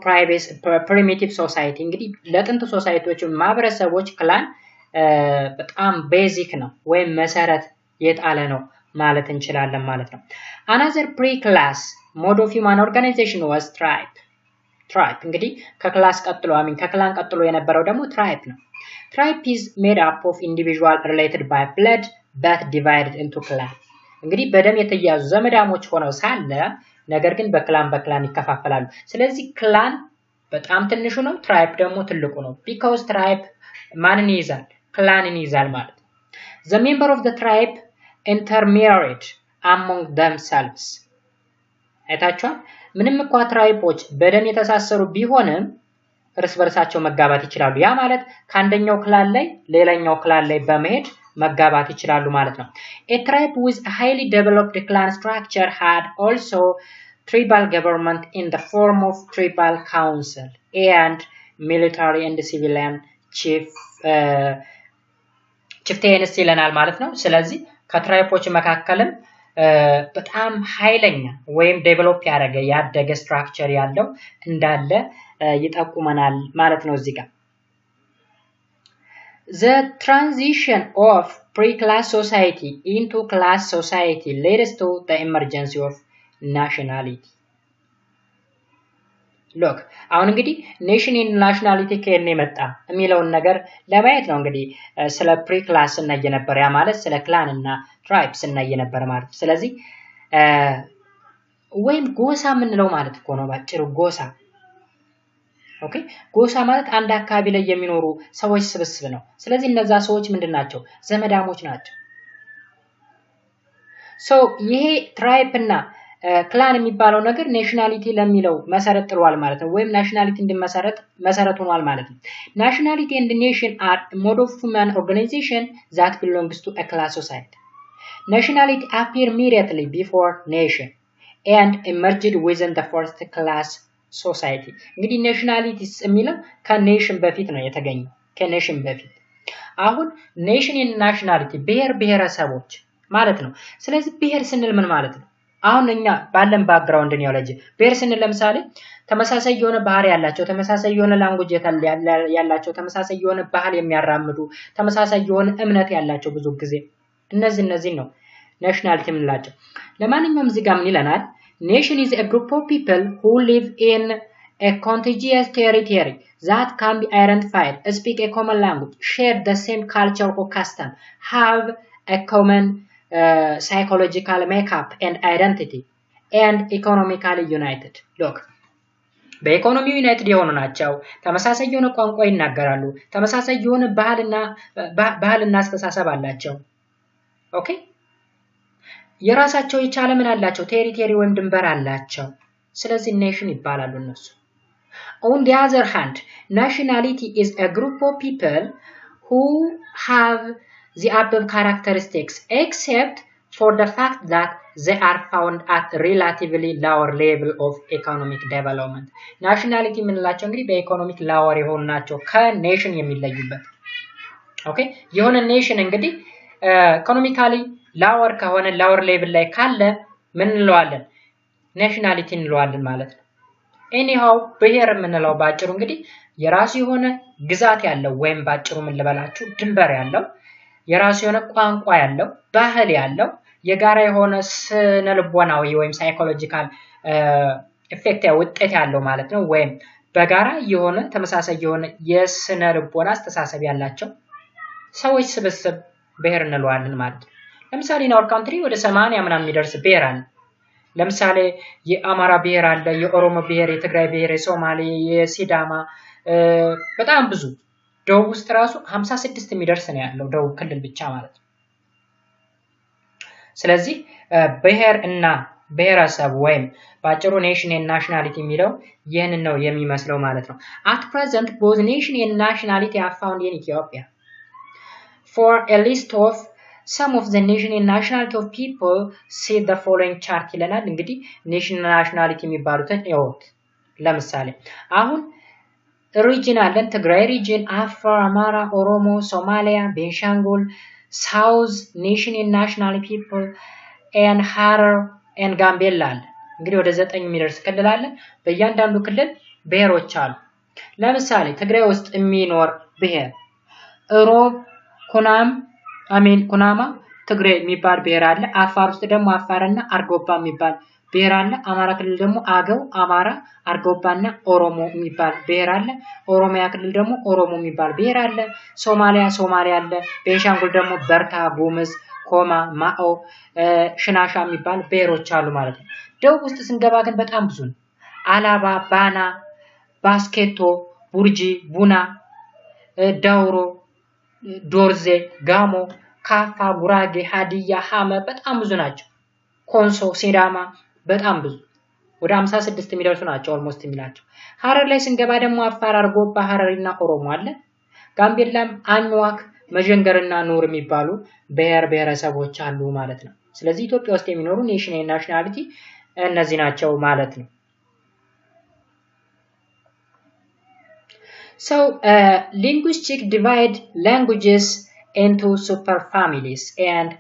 primitive society። እንግዲህ ለጥንት society ዎች፣ ማህበረሰቦች clan በጣም basic ነው ወይም መሰረት የጣለ ነው ማለት እንችላለን ማለት ነው። Another pre class mode of human organization was tribe። Tribe እንግዲህ ከ class ቀጥሎ፣ I mean, ከ clan ቀጥሎ የነበረው ደግሞ tribe ነው። Tribe is made up of individual related by blood but divided into clan። እንግዲህ በደም የተያያዙ ዘመዳሞች ሆነው ሳለ ነገር ግን በ clan በ clan ይከፋፈላሉ። ስለዚህ clan በጣም ትንሹ ነው፣ tribe ደግሞ ትልቁ ነው። Because tribe ማንን ይይዛል? Clan ን ይይዛል ማለት ነው። The member of the tribe intermarried among themselves። አይታችኋል። ምንም እንኳ tribe ኦች በደም የተሳሰሩ ቢሆንም እርስ በርሳቸው መጋባት ይችላሉ። ያ ማለት ከአንደኛው clan ላይ ሌላኛው clan ላይ በመሄድ መጋባት ይችላሉ ማለት ነው። A tribe with highly developed clan structure had also tribal government in the form of tribal council and military and civilian chieftains ይለናል ማለት ነው። ስለዚህ ከ tribe ኦች መካከልም በጣም ኃይለኛ ወይም develop ያደረገ፣ ያደገ structure ያለው እንዳለ ይጠቁመናል ማለት ነው እዚህ ጋር። The transition of pre-class society into class society leads to the emergence of nationality. Look፣ አሁን እንግዲህ nation and nationality ከየት ነው የመጣ የሚለውን ነገር ለማየት ነው። እንግዲህ ስለ pre class ስናይ ነበር። ያ ማለት ስለ clan እና tribe ስናይ ነበር ማለት ነው። ስለዚህ ወይም ጎሳ የምንለው ማለት እኮ ነው ባጭሩ ጎሳ። Okay፣ ጎሳ ማለት አንድ አካባቢ ላይ የሚኖሩ ሰዎች ስብስብ ነው። ስለዚህ እነዛ ሰዎች ምንድን ናቸው? ዘመዳሞች ናቸው። So ይሄ tribe እና clan የሚባለው ነገር nationality ለሚለው መሰረት ጥሏል ማለት ነው። ወይም nationality እንዲመሰረት መሰረት ሆኗል ማለት ነው። Nationality and nation are mode of human organization that belongs to a class society. Nationality appear immediately before nation and emerged within the first class society። እንግዲህ nationalities የሚለው ከ nation በፊት ነው የተገኘው፣ ከ nation በፊት። አሁን nation nationality ብሔር ብሔረሰቦች ማለት ነው። ስለዚህ ብሔር ስንል ምን ማለት ነው? አሁን እኛ ባለን background knowledge ብሔር ስንል ለምሳሌ ተመሳሳይ የሆነ ባህሪ ያላቸው፣ ተመሳሳይ የሆነ language ያላቸው፣ ተመሳሳይ የሆነ ባህል የሚያራምዱ፣ ተመሳሳይ የሆነ እምነት ያላቸው፣ ብዙ ጊዜ እነዚህን ነው nationality የምንላቸው። ለማንኛውም እዚህ ጋር ምን ይለናል? Nation is a group of people who live in a contiguous territory that can be identified, speak a common language, share the same culture or custom, have a common psychological makeup and identity, and economically united. Look፣ በኢኮኖሚው united የሆኑ ናቸው። ተመሳሳይ የሆነ ቋንቋ ይናገራሉ። ተመሳሳይ የሆነ ባህልና አስተሳሰብ አላቸው። Okay፣ የራሳቸው የቻለ ምን አላቸው? Territory ወይም ድንበር አላቸው። ስለዚህ nation ይባላሉ እነሱ። On the other hand, nationality is a group of people who have the above characteristics except for the fact that they are found at relatively lower level of economic development. Nationality የምንላቸው እንግዲህ በ economic lower የሆኑ ናቸው ከ nation የሚለዩበት። Okay፣ የሆነ nation እንግዲህ economically lower ከሆነ፣ lower level ላይ ካለ ምን እንለዋለን? Nationality እንለዋለን ማለት ነው። Anyhow፣ ብሔር የምንለው ባጭሩ እንግዲህ የራሱ የሆነ ግዛት ያለው ወይም ባጭሩ ምን ልበላችሁ፣ ድንበር ያለው፣ የራሱ የሆነ ቋንቋ ያለው፣ ባህል ያለው፣ የጋራ የሆነ ስነ ልቦናዊ ወይም psychological effect ውጤት ያለው ማለት ነው። ወይም በጋራ የሆነ ተመሳሳይ የሆነ የስነ ልቦና አስተሳሰብ ያላቸው ሰዎች ስብስብ ብሔር እንለዋለን ማለት ነው። ለምሳሌ in our country ወደ 80 ምናምን የሚደርስ ብሔር አለ። ለምሳሌ የአማራ ብሔር አለ፣ የኦሮሞ ብሔር፣ የትግራይ ብሔር፣ የሶማሌ፣ የሲዳማ፣ በጣም ብዙ። ደቡብ ውስጥ ራሱ 56 የሚደርስ ነው ያለው፣ ደቡብ ክልል ብቻ ማለት ነው። ስለዚህ ብሔር እና ብሔረሰብ ወይም በአጭሩ nation and nationality የሚለው ይህንን ነው የሚመስለው ማለት ነው። At present, both nation and nationality are found in Ethiopia. For a list of some of the nation and nationality of people, see the following chart ይለናል። እንግዲህ nation እና nationality የሚባሉትን እዩት። ለምሳሌ አሁን region አለን። ትግራይ region፣ አፋር፣ አማራ፣ ኦሮሞ፣ ሶማሊያ፣ ቤንሻንጉል፣ South nation and national people and ሀረር and ጋምቤላ አለ። እንግዲህ ወደ 9 የሚደርስ ክልል አለ። በእያንዳንዱ ክልል ብሔሮች አሉ። ለምሳሌ ትግራይ ውስጥ የሚኖር ብሔር እሮብ፣ ኩናም አሜን ኩናማ፣ ትግሬ የሚባል ብሔር አለ። አፋር ውስጥ ደግሞ አፋርና አርጎባ የሚባል ብሔር አለ። አማራ ክልል ደግሞ አገው፣ አማራ፣ አርጎባና ኦሮሞ የሚባል ብሔር አለ። ኦሮሚያ ክልል ደግሞ ኦሮሞ የሚባል ብሔር አለ። ሶማሊያ ሶማሊያ አለ። ቤንሻንጉል ደግሞ በርታ፣ ጉምዝ፣ ኮማ፣ ማኦ፣ ሽናሻ የሚባል ብሔሮች አሉ ማለት ነው። ደቡብ ውስጥ ስንገባ ግን በጣም ብዙ ነው። አላባ፣ ባና፣ ባስኬቶ፣ ቡርጂ፣ ቡና፣ ዳውሮ፣ ዶርዜ፣ ጋሞ፣ ካፋ፣ ጉራጌ፣ ሀዲያ፣ ሀመር በጣም ብዙ ናቸው። ኮንሶ፣ ሲዳማ በጣም ብዙ፣ ወደ 56 የሚደርሱ ናቸው almost የሚላቸው። ሀረር ላይ ስንገባ ደግሞ አፋር፣ አርጎባ፣ ሀረሪና ኦሮሞ አለ። ጋምቤላም አኝዋክ፣ መዠንገርና ኑዌር የሚባሉ ብሔር ብሔረሰቦች አሉ ማለት ነው። ስለዚህ ኢትዮጵያ ውስጥ የሚኖሩ nation nationality እነዚህ ናቸው ማለት ነው። So, linguistic divide languages into super families and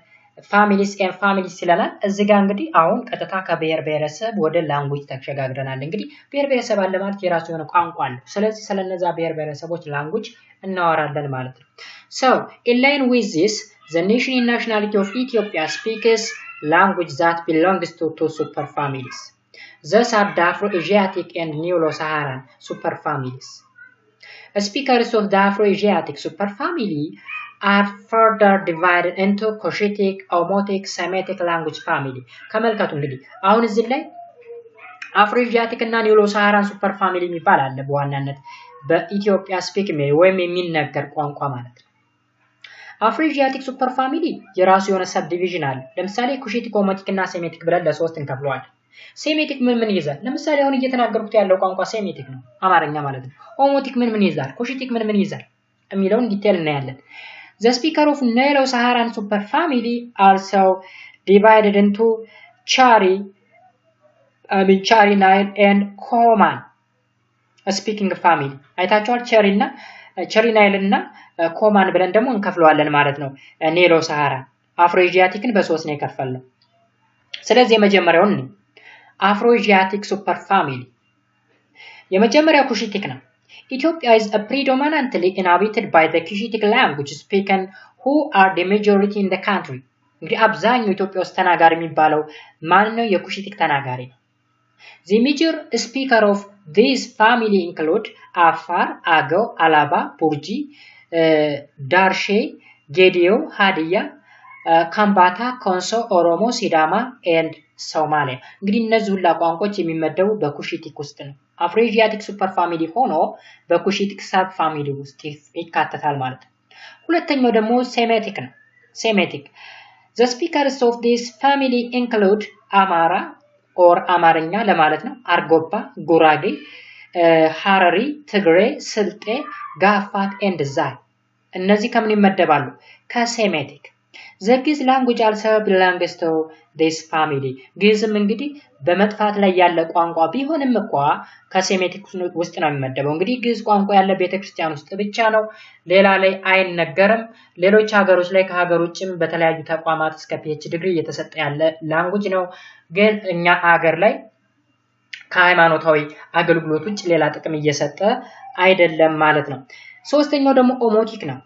families and families ይለናል። እዚህ ጋር እንግዲህ አሁን ቀጥታ ከብሔር ብሔረሰብ ወደ language ተሸጋግረናል። እንግዲህ ብሔር ብሔረሰብ አለ ማለት የራሱ የሆነ ቋንቋ አለው። ስለዚህ ስለነዛ ብሔር ብሔረሰቦች language እናወራለን ማለት ነው። So, in line with this, the nation and nationality of Ethiopia speaks language that belongs to two super families. These are the Afro-Asiatic and Nilo-Saharan super families. Speakers of the Afro-Asiatic superfamily are further divided into Cushitic, Omotic, Semitic language family. ተመልከቱ፣ እንግዲህ አሁን እዚህ ላይ Afroasiatic እና Nilo Saharan super family የሚባል አለ። በዋናነት በኢትዮጵያ speak ወይም የሚነገር ቋንቋ ማለት ነው። Afroasiatic super family የራሱ የሆነ subdivision አለ። ለምሳሌ Cushitic፣ Omotic እና ሴሜቲክ ብለን ለሶስት እንከፍለዋለን። ሴሜቲክ ምን ምን ይይዛል? ለምሳሌ አሁን እየተናገርኩት ያለው ቋንቋ ሴሜቲክ ነው፣ አማርኛ ማለት ነው። ኦሞቲክ ምን ምን ይይዛል? ኩሽቲክ ምን ምን ይይዛል? የሚለውን detail እናያለን። The speaker of Nilo Saharan super family also divided into Chari, I mean Chari Nile and Koman speaking family። አይታችኋል። ቸሪ እና ቸሪ ናይል እና ኮማን ብለን ደግሞ እንከፍለዋለን ማለት ነው። Nilo Saharan Afroasiatic ን በሶስት ነው የከፈልነው። ስለዚህ የመጀመሪያውን Afroasiatic super family የመጀመሪያው ኩሽቲክ ነው። Ethiopia is predominantly inhabited by the Cushitic language speaking who are the majority in the country። እንግዲህ አብዛኛው ኢትዮጵያ ውስጥ ተናጋሪ የሚባለው ማን ነው? የኩሽቲክ ተናጋሪ ነው። The major speaker of this family include አፋር፣ አገው፣ አላባ፣ ቡርጂ፣ ዳርሼ፣ ጌዲዮ፣ ሀዲያ፣ ካምባታ፣ ኮንሶ፣ ኦሮሞ፣ ሲዳማ and ሶማሊያ። እንግዲህ እነዚህ ሁላ ቋንቋዎች የሚመደቡ በኩሽቲክ ውስጥ ነው። Afroasiatic super family ሆኖ በ Cushitic sub family ውስጥ ይካተታል ማለት ነው። ሁለተኛው ደግሞ ሴሜቲክ ነው። Semitic. The speakers of this family include አማራ or አማርኛ ለማለት ነው፣ አርጎባ፣ ጉራጌ፣ ሀረሪ፣ ትግሬ፣ ስልጤ፣ ጋፋት and ዛይ። እነዚህ ከምን ይመደባሉ? ከ Semitic። The Ge'ez language also belongs to this family። ግዕዝም እንግዲህ በመጥፋት ላይ ያለ ቋንቋ ቢሆንም እንኳ ከሴሜቲክ ውስጥ ነው የሚመደበው። እንግዲህ ግዕዝ ቋንቋ ያለ ቤተክርስቲያን ውስጥ ብቻ ነው፣ ሌላ ላይ አይነገርም። ሌሎች ሀገሮች ላይ ከሀገር ውጭም በተለያዩ ተቋማት እስከ PhD degree እየተሰጠ ያለ language ነው። ግን እኛ ሀገር ላይ ከሃይማኖታዊ አገልግሎት ውጭ ሌላ ጥቅም እየሰጠ አይደለም ማለት ነው። ሶስተኛው ደግሞ ኦሞቲክ ነው።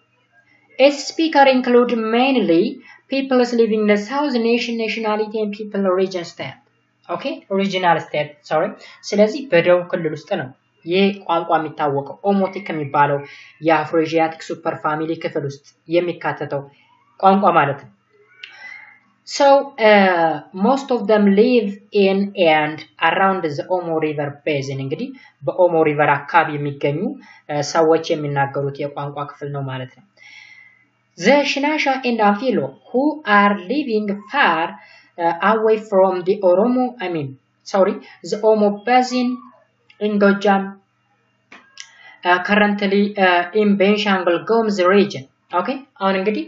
Its speaker include mainly peoples living in the South Nation nationality and people region state. Okay, regional state, sorry። ስለዚህ በደቡብ ክልል ውስጥ ነው ይህ ቋንቋ የሚታወቀው፣ ኦሞቲክ የሚባለው የ Afroasiatic super family ክፍል ውስጥ የሚካተተው ቋንቋ ማለት ነው። So most of them live in and around the Omo River basin። እንግዲህ በኦሞ River አካባቢ የሚገኙ ሰዎች የሚናገሩት የቋንቋ ክፍል ነው ማለት ነው። The Shinasha and Anfillo who are living far away from the Oromo, I mean, sorry, the Omo basin in Gojam, currently in Benishangul Gumuz region. Okay, አሁን እንግዲህ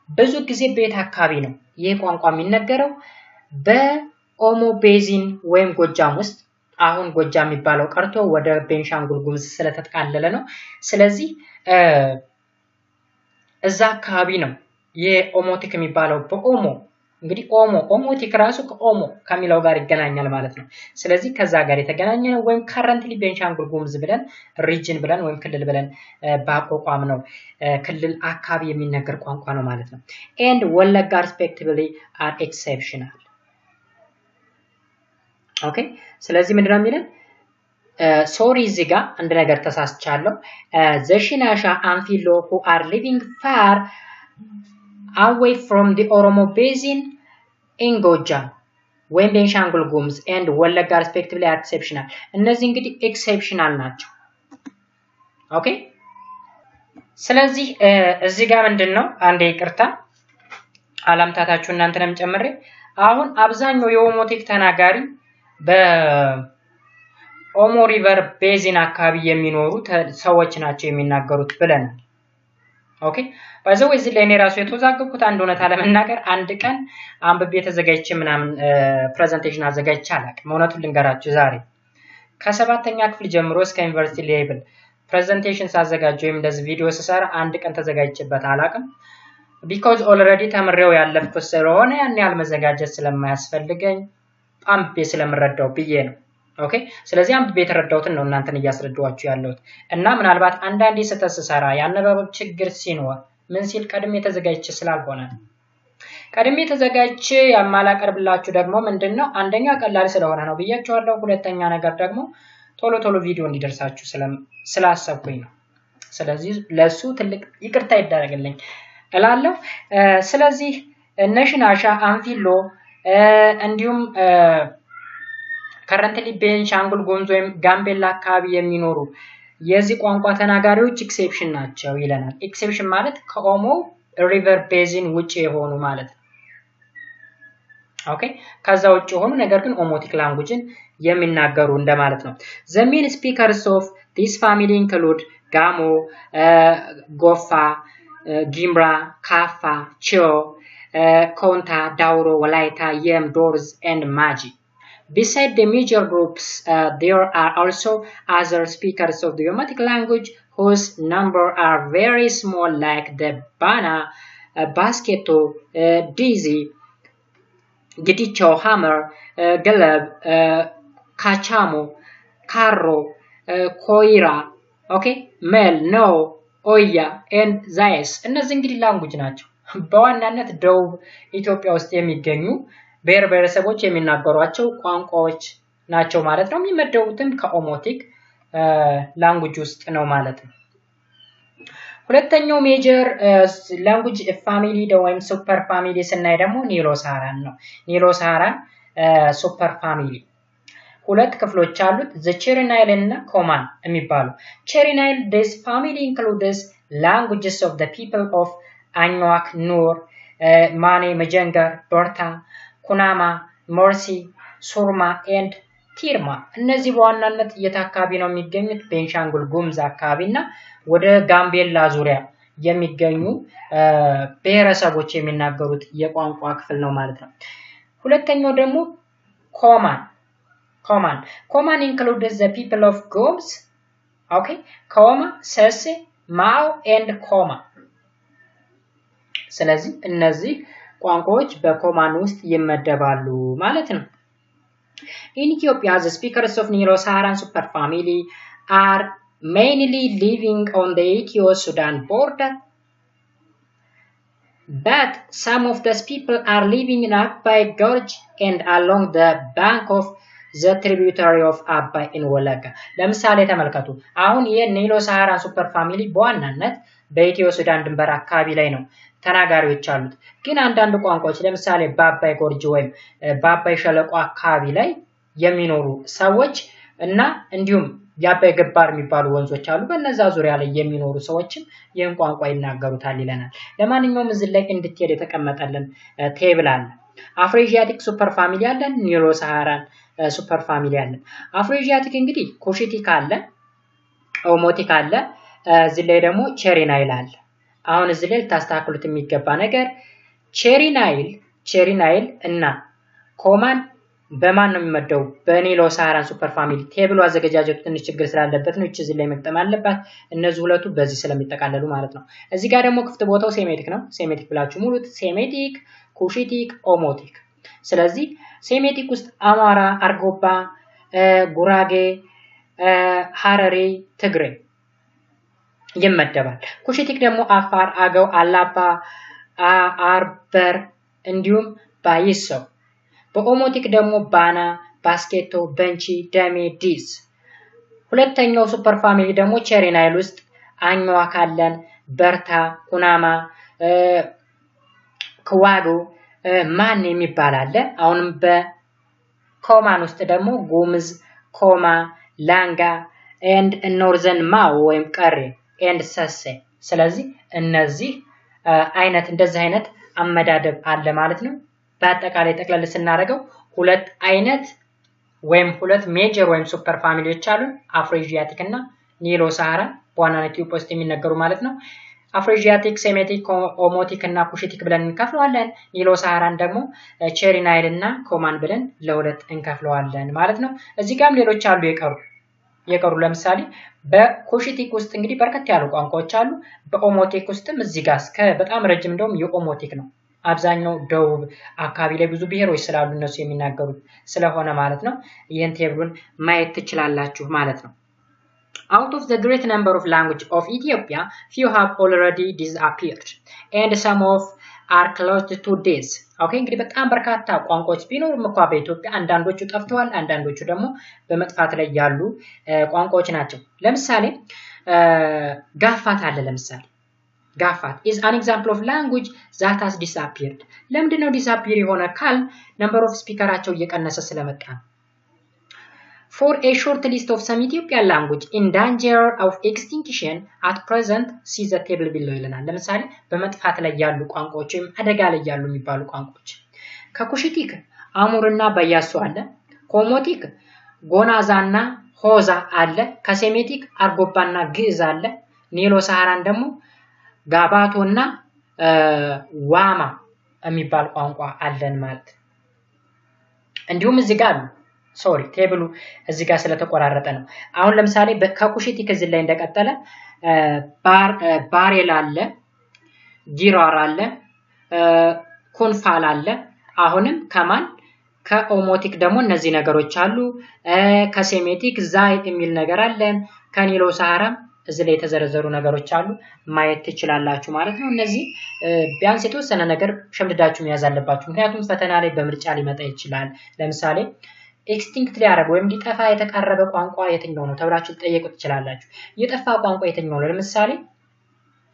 ብዙ ጊዜ ቤት አካባቢ ነው ይህ ቋንቋ የሚነገረው፣ በኦሞ basin ወይም ጎጃም ውስጥ። አሁን ጎጃም የሚባለው ቀርቶ ወደ ቤንሻንጉል ጉሙዝ ስለተጠቃለለ ነው። ስለዚህ እዛ አካባቢ ነው የኦሞቲክ የሚባለው። በኦሞ እንግዲህ ኦሞ ኦሞቲክ ራሱ ከኦሞ ከሚለው ጋር ይገናኛል ማለት ነው። ስለዚህ ከዛ ጋር የተገናኘ ነው። ወይም currently ቤንሻንጉል ጉሙዝ ብለን region ብለን ወይም ክልል ብለን ባቋቋምነው ክልል አካባቢ የሚነገር ቋንቋ ነው ማለት ነው። And ወለጋ respectively are exceptional። Okay፣ ስለዚህ ምንድነው የሚለን? Sorry፣ እዚህ ጋር አንድ ነገር ተሳስቻለሁ። The Shinasha Anfillo who are living far away from the Oromo basin in ጎጃም ወይም ቤንሻንጉል ጉሙዝ and ወለጋ respectively are exceptional። እነዚህ እንግዲህ exceptional ናቸው። Okay፣ ስለዚህ እዚህ ጋር ምንድን ነው፣ አንዴ ይቅርታ አላምታታችሁ እናንተንም ጨምሬ፣ አሁን አብዛኛው የኦሞቲክ ተናጋሪ በኦሞ River basin አካባቢ የሚኖሩ ሰዎች ናቸው የሚናገሩት ብለናል። Okay፣ by the way እዚህ ላይ እኔ ራሱ የተወዛገብኩት አንድ እውነት ለመናገር አንድ ቀን አንብቤ ተዘጋጅቼ ምናምን presentation አዘጋጅቼ አላውቅም። እውነቱን ልንገራችሁ፣ ዛሬ ከሰባተኛ ክፍል ጀምሮ እስከ ዩኒቨርሲቲ level presentation ሳዘጋጅ ወይም እንደዚህ ቪዲዮ ስሰራ አንድ ቀን ተዘጋጅቼበት አላውቅም። Because already ተምሬው ያለፍኩት ስለሆነ ያን ያህል መዘጋጀት ስለማያስፈልገኝ አንብቤ ስለምረዳው ብዬ ነው። Okay፣ ስለዚህ አንብቤ የተረዳሁትን ነው እናንተን እያስረዳኋችሁ ያለሁት። እና ምናልባት አንዳንዴ ስህተት ስሰራ፣ የአነባበብ ችግር ሲኖር፣ ምን ሲል ቀድሜ ተዘጋጅቼ ስላልሆነ ነው። ቀድሜ ተዘጋጅቼ የማላቀርብላችሁ ደግሞ ምንድን ነው? አንደኛ ቀላል ስለሆነ ነው ብያችኋለሁ። ሁለተኛ ነገር ደግሞ ቶሎ ቶሎ ቪዲዮ እንዲደርሳችሁ ስላሰብኩኝ ነው። ስለዚህ ለእሱ ትልቅ ይቅርታ ይደረግልኝ እላለሁ። ስለዚህ እነ ሽናሻ፣ አንፊሎ እንዲሁም Currently ቤንሻንጉል ጉሙዝ ወይም ጋምቤላ አካባቢ የሚኖሩ የዚህ ቋንቋ ተናጋሪዎች exception ናቸው ይለናል። Exception ማለት ከኦሞ River Basin ውጭ የሆኑ ማለት ነው። Okay፣ ከዛ ውጭ የሆኑ ነገር ግን Omotic language ን የሚናገሩ እንደማለት ነው። The main speakers of this family include ጋሞ፣ ጎፋ፣ ጊምራ፣ ካፋ፣ ቺዮ፣ ኮንታ፣ ዳውሮ፣ ወላይታ፣ የም፣ ዶርዝ and ማጂ። Beside the major groups, there are also other speakers of the Omotic language whose number are very small, like the Bana, Basketo, Dizi, Gidicho, Hammer, Geleb, Kachamo, Karo, Koira, okay, Mel, No, ኦያ and ዛይስ። እነዚህ እንግዲህ language ናቸው። በዋናነት ደቡብ ኢትዮጵያ ውስጥ የሚገኙ ብሔር ብሔረሰቦች የሚናገሯቸው ቋንቋዎች ናቸው ማለት ነው። የሚመደቡትም ከ Omotic language ውስጥ ነው ማለት ነው። ሁለተኛው major language family ወይም super family ስናይ ደግሞ Nilo Saharan ነው። Nilo Saharan super family ሁለት ክፍሎች አሉት። The Chari Nile እና ኮማን የሚባሉ። Chari Nile, this family includes languages of the people of አኝዋክ፣ ኑዌር፣ ማኔ፣ መጀንገር፣ በርታ፣ ኩናማ፣ ሙርሲ፣ ሱርማ and ቲርማ። እነዚህ በዋናነት የት አካባቢ ነው የሚገኙት? ቤንሻንጉል ጉሙዝ አካባቢ እና ወደ ጋምቤላ ዙሪያ የሚገኙ ብሔረሰቦች የሚናገሩት የቋንቋ ክፍል ነው ማለት ነው። ሁለተኛው ደግሞ ኮማን። ኮማን includes the people of ጉሙዝ, okay, ኮማ፣ ሰሴ፣ ማኦ and ኮማ። ስለዚህ እነዚህ ቋንቋዎች በኮማን ውስጥ ይመደባሉ ማለት ነው። In Ethiopia, the speakers of Nilo-Saharan superfamily are mainly living on the Ethio-Sudan border. But some of these people are living in Abbay Gorge and along the bank of the tributary of Abbay in Wollega። ለምሳሌ ተመልከቱ። አሁን ይህ Nilo Saharan super family በዋናነት በኢትዮ ሱዳን ድንበር አካባቢ ላይ ነው ተናጋሪዎች አሉት። ግን አንዳንድ ቋንቋዎች ለምሳሌ በአባይ gorge ወይም በአባይ ሸለቆ አካባቢ ላይ የሚኖሩ ሰዎች እና እንዲሁም የአባይ ገባር የሚባሉ ወንዞች አሉ። በእነዛ ዙሪያ ላይ የሚኖሩ ሰዎችም ይህን ቋንቋ ይናገሩታል ይለናል። ለማንኛውም እዚህ ላይ እንድትሄድ የተቀመጠልን table አለ። Afroasiatic super family አለን፣ Nilo Saharan super family አለን። Afroasiatic እንግዲህ ኩሽቲክ አለ፣ ኦሞቲክ አለ፣ እዚህ ላይ ደግሞ Chari Nile አለ። አሁን እዚህ ላይ ልታስተካክሉት የሚገባ ነገር Chari Nile እና ኮማን በማን ነው የሚመደቡ? በ Nilo Saharan super family። Table ኡ አዘገጃጀቱ ትንሽ ችግር ስላለበት ነው። ይቺ እዚህ ላይ መግጠም አለባት። እነዚህ ሁለቱ በዚህ ስለሚጠቃለሉ ማለት ነው። እዚህ ጋር ደግሞ ክፍት ቦታው ሴሜቲክ ነው። ሴሜቲክ ብላችሁ ሙሉት። Semitic፣ Cushitic፣ Omotic። ስለዚህ ሴሜቲክ ውስጥ አማራ፣ አርጎባ፣ ጉራጌ፣ ሀረሪ፣ ትግሬ ይመደባል። ኩሽቲክ ደግሞ አፋር፣ አገው፣ አላባ፣ አርበር እንዲሁም ባይሶ። በኦሞቲክ ደግሞ ባና፣ ባስኬቶ፣ በንቺ፣ ደሜ፣ ዲዝ። ሁለተኛው super family ደግሞ Chari Nile ውስጥ አኝዋክ አለን፣ በርታ፣ ኩናማ፣ ክዋዶ፣ ማን የሚባል አለ። አሁንም በኮማን ውስጥ ደግሞ ጉምዝ፣ ኮማ፣ ላንጋ and northern ማኦ ወይም ቀሬ and ሰሴ። ስለዚህ እነዚህ አይነት እንደዚህ አይነት አመዳደብ አለ ማለት ነው። በአጠቃላይ ጠቅለል ስናደርገው ሁለት አይነት ወይም ሁለት major ወይም super family ዎች አሉን፣ Afroasiatic እና Nilo Saharan በዋናነት ኢትዮጵያ ውስጥ የሚነገሩ ማለት ነው። Afroasiatic፣ Semitic፣ Omotic እና ኩሽቲክ ብለን እንከፍለዋለን። Nilo Saharan ደግሞ Chari Nile እና ኮማን ብለን ለሁለት እንከፍለዋለን ማለት ነው። እዚህ ጋርም ሌሎች አሉ የቀሩ። ለምሳሌ በኩሽቲክ ውስጥ እንግዲህ በርከት ያሉ ቋንቋዎች አሉ። በኦሞቲክ ውስጥም እዚህ ጋር እስከ በጣም ረጅም እንደውም የኦሞቲክ ነው። አብዛኛው ደቡብ አካባቢ ላይ ብዙ ብሔሮች ስላሉ እነሱ የሚናገሩት ስለሆነ ማለት ነው። ይህን table ኡን ማየት ትችላላችሁ ማለት ነው። Out of the great number of language of Ethiopia, few have already disappeared and some of are close to death. Okay፣ እንግዲህ በጣም በርካታ ቋንቋዎች ቢኖሩም እንኳ በኢትዮጵያ አንዳንዶቹ ጠፍተዋል፣ አንዳንዶቹ ደግሞ በመጥፋት ላይ ያሉ ቋንቋዎች ናቸው። ለምሳሌ ጋፋት አለ። ለምሳሌ ጋፋት is an example of language that has disappeared። ለምንድን ነው disappear የሆነ ካል number of speaker ኣቸው እየቀነሰ ስለመጣ ነው። For a short list of some Ethiopian language in danger of extinction at present, see the table below ይለናል። ለምሳሌ በመጥፋት ላይ ያሉ ቋንቋዎች ወይም አደጋ ላይ ያሉ የሚባሉ ቋንቋዎች ከኩሽቲክ አሙርና በያሶ አለ። ከኦሞቲክ ጎናዛና ሆዛ አለ። ከሴሜቲክ አርጎባና ግዕዝ አለ። ኒሎ ሰሃራን ደግሞ ጋባቶና ዋማ የሚባል ቋንቋ አለን ማለት ነው። እንዲሁም እዚህ ጋር አሉ። Sorry, table ኡ እዚህ ጋር ስለተቆራረጠ ነው። አሁን ለምሳሌ ከኩሽቲክ እዚህ ላይ እንደቀጠለ ባሬል አለ፣ ጊራር አለ፣ ኩንፋል አለ። አሁንም ከማን ከኦሞቲክ ደግሞ እነዚህ ነገሮች አሉ። ከሴሜቲክ ዛይ የሚል ነገር አለን። ከኒሎ ሰሃራም እዚህ ላይ የተዘረዘሩ ነገሮች አሉ፣ ማየት ትችላላችሁ ማለት ነው። እነዚህ ቢያንስ የተወሰነ ነገር ሸምድዳችሁ መያዝ አለባችሁ። ምክንያቱም ፈተና ላይ በምርጫ ሊመጣ ይችላል። ለምሳሌ extinct ሊያደርግ ወይም ሊጠፋ የተቃረበ ቋንቋ የትኛው ነው ተብላችሁ ልትጠየቁ ትችላላችሁ። የጠፋ ቋንቋ የትኛው ነው? ለምሳሌ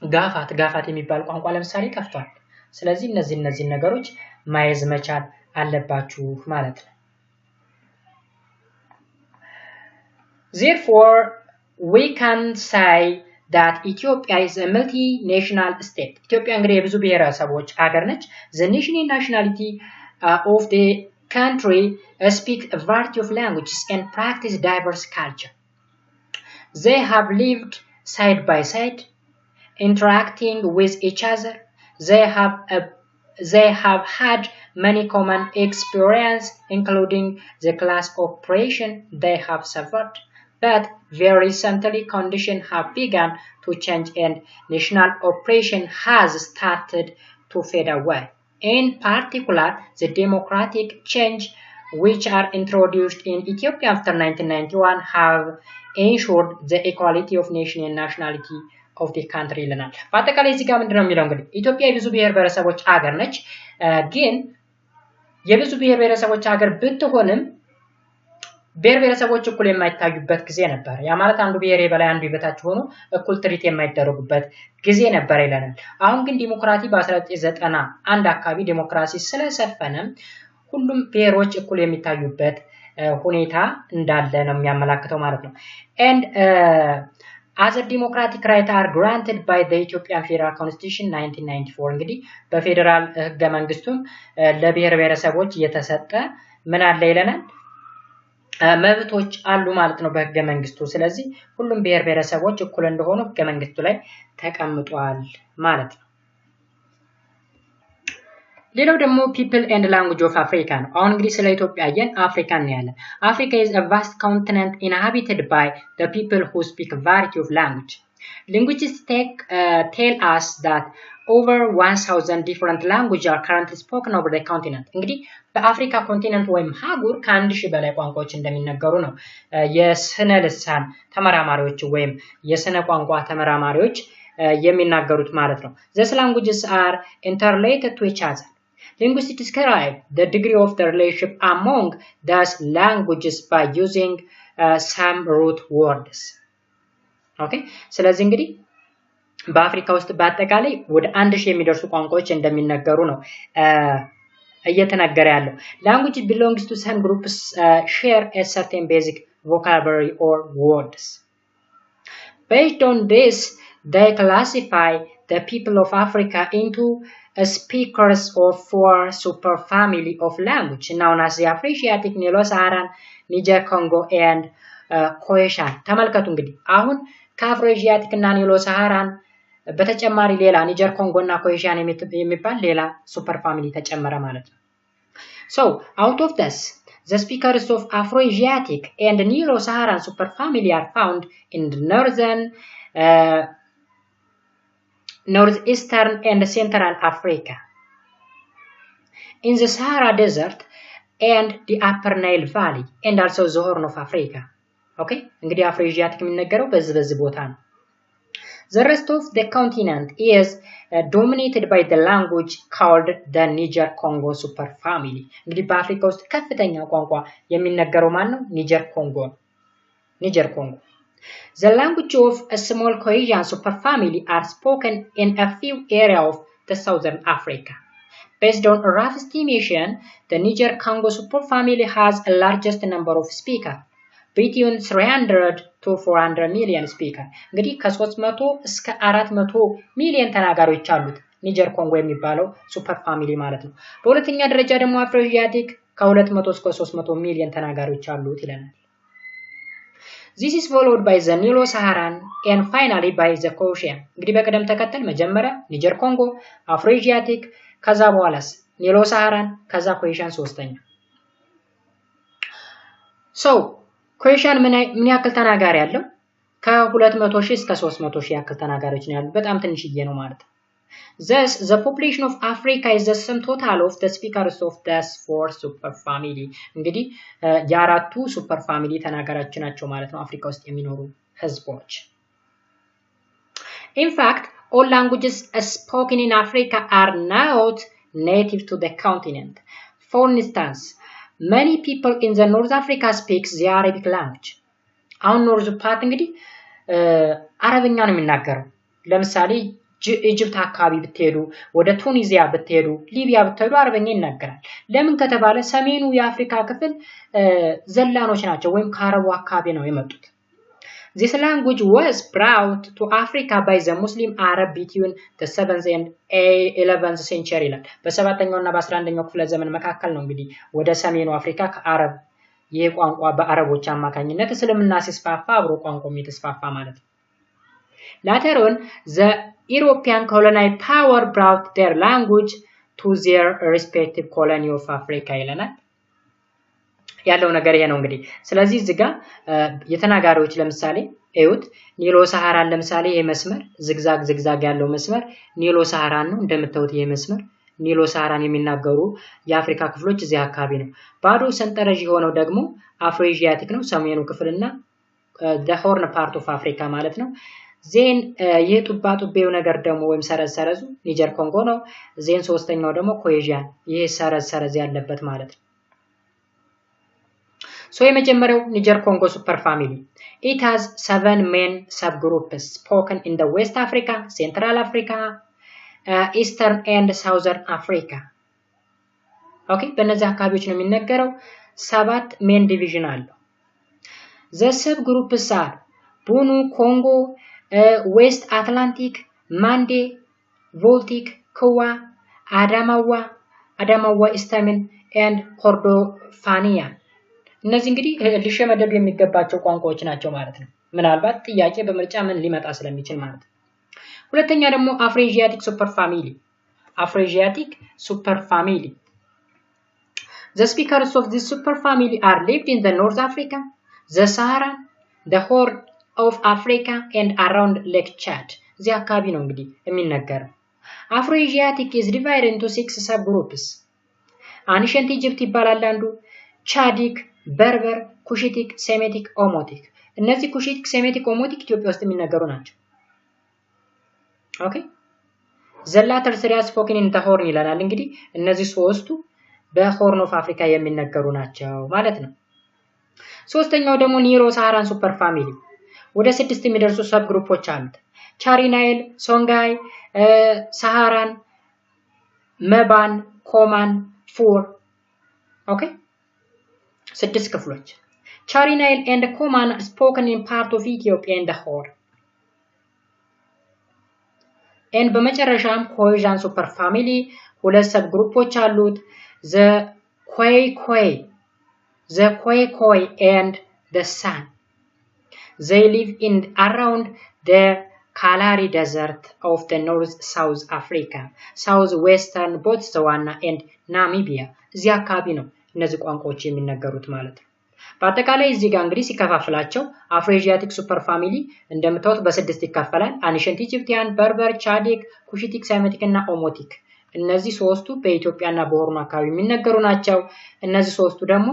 ጋፋት፣ ጋፋት የሚባል ቋንቋ ለምሳሌ ጠፍቷል። ስለዚህ እነዚህ ነገሮች ማየዝ መቻል አለባችሁ ማለት ነው። Therefore, we can say that Ethiopia is a multinational state. ኢትዮጵያ እንግዲህ የብዙ ብሔረሰቦች ሀገር ነች። The nation and nationality of the country speak a variety of languages and practice diverse culture. They have lived side by side, interacting with each other. They have had many common experience, including the class oppression they have suffered. But very recently, conditions have begun to change and national oppression has started to fade away. In particular, the democratic change which are introduced in Ethiopia after 1991 have ensured the equality of nation and nationality of the country ይለናል። በአጠቃላይ እዚህ ጋር ምንድነው የሚለው? እንግዲህ ኢትዮጵያ የብዙ ብሔር ብሔረሰቦች ሀገር ነች። ግን የብዙ ብሔር ብሔረሰቦች ሀገር ብትሆንም ብሔር ብሔረሰቦች እኩል የማይታዩበት ጊዜ ነበር። ያ ማለት አንዱ ብሔር የበላይ አንዱ የበታች ሆኖ እኩል treat የማይደረጉበት ጊዜ ነበር ይለናል። አሁን ግን ዲሞክራሲ በ1991 አካባቢ ዲሞክራሲ ስለሰፈነ ሁሉም ብሔሮች እኩል የሚታዩበት ሁኔታ እንዳለ ነው የሚያመላክተው ማለት ነው። And other democratic right are granted by the Ethiopian Federal Constitution 1994። እንግዲህ በፌዴራል ህገ መንግስቱም ለብሔር ብሔረሰቦች የተሰጠ ምን አለ ይለናል፣ መብቶች አሉ ማለት ነው በህገ መንግስቱ። ስለዚህ ሁሉም ብሔር ብሔረሰቦች እኩል እንደሆኑ ህገ መንግስቱ ላይ ተቀምጧል ማለት ነው። ሌላው ደግሞ people and language of Africa ነው። አሁን እንግዲህ ስለ ኢትዮጵያ አየን፣ አፍሪካ እናያለን። Africa is a vast continent inhabited by the people who speak variety of language. Linguists tell us that over 1000 different language are currently spoken over the continent። እንግዲህ በአፍሪካ continent ወይም አህጉር ከ1000 በላይ ቋንቋዎች እንደሚነገሩ ነው የስነ ልሳን ተመራማሪዎች ወይም የስነ ቋንቋ ተመራማሪዎች የሚናገሩት ማለት ነው። These languages are interrelated to each other. Linguists describe the degree of the relationship among these languages by using some root words. Okay, ስለዚህ እንግዲህ በአፍሪካ ውስጥ በአጠቃላይ ወደ 1000 የሚደርሱ ቋንቋዎች እንደሚነገሩ ነው እየተነገረ ያለው። Language belongs to some groups share a certain basic vocabulary or words. Based on this, they classify the people of Africa into speakers of four superfamily of language known as the Afroasiatic, Nilo-Saharan, Niger Congo and Khoisan። ተመልከቱ እንግዲህ አሁን ከ Afroasiatic እና Nilo Saharan በተጨማሪ ሌላ Niger Congo እና ኮይሻን የሚባል ሌላ super family ተጨመረ ማለት ነው። So out of this, the speakers of Afroasiatic and Nilo-Saharan superfamily are found in the northern, northeastern and central Africa, in the Sahara Desert and the Upper Nile Valley and also the Horn of Africa. Okay, እንግዲህ Afroasiatic የሚነገረው በዚህ በዚህ ቦታ ነው። The rest of the continent is dominated by the language called the Niger Congo superfamily. እንግዲህ በአፍሪካ ውስጥ ከፍተኛ ቋንቋ የሚነገረው ማን ነው? Niger Congo ነው። Niger Congo። The language of a small Khoisan superfamily are spoken in a few areas of the southern Africa. Based on a rough estimation, the Niger Congo superfamily has a largest number of speakers. Between 300 to 400 million speaker። እንግዲህ ከ300 እስከ 400 ሚሊዮን ተናጋሪዎች አሉት ኒጀር ኮንጎ የሚባለው super family ማለት ነው። በሁለተኛ ደረጃ ደግሞ Afroasiatic ከ200 እስከ 300 ሚሊዮን ተናጋሪዎች አሉት ይለናል። This is followed by the Nilo Saharan and finally by the Khoisan። እንግዲህ በቅደም ተከተል መጀመሪያ ኒጀር ኮንጎ፣ Afroasiatic፣ ከዛ በኋላስ Nilo Saharan፣ ከዛ ኮይሻን ሶስተኛ። So ኮይሻን ምን ያክል ተናጋሪ አለው? ከ200 ሺህ እስከ 300 ሺህ ያክል ተናጋሪዎች ነው ያሉት። በጣም ትንሽዬ ነው ማለት ነው። Thus, the population of Africa is the sum total of the speakers of these four super family። እንግዲህ የአራቱ super family ተናጋሪዎች ናቸው ማለት ነው አፍሪካ ውስጥ የሚኖሩ ህዝቦች። In fact, all languages spoken in Africa are not native to the continent. For instance, many people in the North Africa speaks the Arabic language። አሁን north part እንግዲህ አረብኛ ነው የሚናገረው። ለምሳሌ Egypt አካባቢ ብትሄዱ፣ ወደ ቱኒዚያ ብትሄዱ፣ ሊቢያ ብትሄዱ አረበኛ ይናገራል። ለምን ከተባለ ሰሜኑ የአፍሪካ ክፍል ዘላኖች ናቸው ወይም ከአረቡ አካባቢ ነው የመጡት። This language was brought to Africa by the Muslim Arab between the 7th and 11th century ይላል። በሰባተኛው እና በ11ኛው ክፍለ ዘመን መካከል ነው እንግዲህ ወደ ሰሜኑ አፍሪካ ከአረብ ይህ ቋንቋ በአረቦች አማካኝነት እስልምና ሲስፋፋ አብሮ ቋንቋም የተስፋፋ ማለት ነው። Later on, the European colonial power brought their language to their respective colony of Africa ይለናል። ያለው ነገር ይሄ ነው እንግዲህ። ስለዚህ እዚህ ጋር የተናጋሪዎች ለምሳሌ እዩት። Nilo Saharan ለምሳሌ ይሄ መስመር zigzag zigzag ያለው መስመር Nilo Saharan ነው። እንደምታዩት ይሄ መስመር Nilo Saharan የሚናገሩ የአፍሪካ ክፍሎች እዚህ አካባቢ ነው። ባዶ ሰንጠረዥ የሆነው ደግሞ Afroasiatic ነው፣ ሰሜኑ ክፍልና Horn part of Africa ማለት ነው። Then ይህ ጡባ ጡቤው ነገር ደግሞ ወይም ሰረዝ ሰረዙ ኒጀር ኮንጎ ነው። Then ሶስተኛው ደግሞ ኮይዣን ይህ ሰረዝ ሰረዝ ያለበት ማለት ነው። So የመጀመሪያው Niger Congo super family, it has seven main sub groups spoken in the West Africa, Central Africa, Eastern and Southern Africa። Okay፣ በእነዚህ አካባቢዎች ነው የሚነገረው። ሰባት main division አለው። The sub groups are Benue Congo፣ West Atlantic፣ Mande፣ Voltic፣ Kwa፣ Adamawa፣ Adamawa Eastern and Kordofanian። እነዚህ እንግዲህ ሊሸመደዱ የሚገባቸው ቋንቋዎች ናቸው ማለት ነው። ምናልባት ጥያቄ በምርጫ ምን ሊመጣ ስለሚችል ማለት ነው። ሁለተኛ ደግሞ Afroasiatic super family። Afroasiatic super family. The speakers of this super family are lived in the North Africa, the Sahara, the Horn of Africa and around Lake Chad። እዚህ አካባቢ ነው እንግዲህ የሚነገረው። Afroasiatic is divided into six sub groups። Ancient Egypt ይባላል አንዱ፣ Chadic፣ Berber፣ Cushitic፣ Semitic፣ Omotic። እነዚህ Cushitic፣ Semitic፣ Omotic ኢትዮጵያ ውስጥ የሚነገሩ ናቸው። Okay, the latter three spoken in the Horn ይለናል። እንግዲህ እነዚህ ሶስቱ በ Horn of Africa የሚነገሩ ናቸው ማለት ነው። ሶስተኛው ደግሞ Nilo Saharan super family ወደ ስድስት የሚደርሱ sub group ኦች አሉት። Chari Nile፣ Songhai፣ Saharan፣ Maban፣ Koman፣ Fur። Okay፣ ስድስት ክፍሎች። Chari Nile and Koman spoken in part of Ethiopia and Horn። And በመጨረሻም Khoisan super family ሁለት sub group ኦች አሉት። The Khoikhoi and the San. They live in around the Kalahari Desert of the North South Africa, South Western Botswana and Namibia። እዚህ አካባቢ ነው እነዚህ ቋንቋዎች የሚነገሩት ማለት ነው። በአጠቃላይ እዚህ ጋር እንግዲህ ሲከፋፍላቸው Afroasiatic super family እንደምታዩት በስድስት ይከፈላል። Ancient Egyptian፣ Berber፣ Chadic፣ Cushitic፣ Semitic እና ኦሞቲክ። እነዚህ ሶስቱ በኢትዮጵያና በ Horn ኡ አካባቢ የሚነገሩ ናቸው። እነዚህ ሶስቱ ደግሞ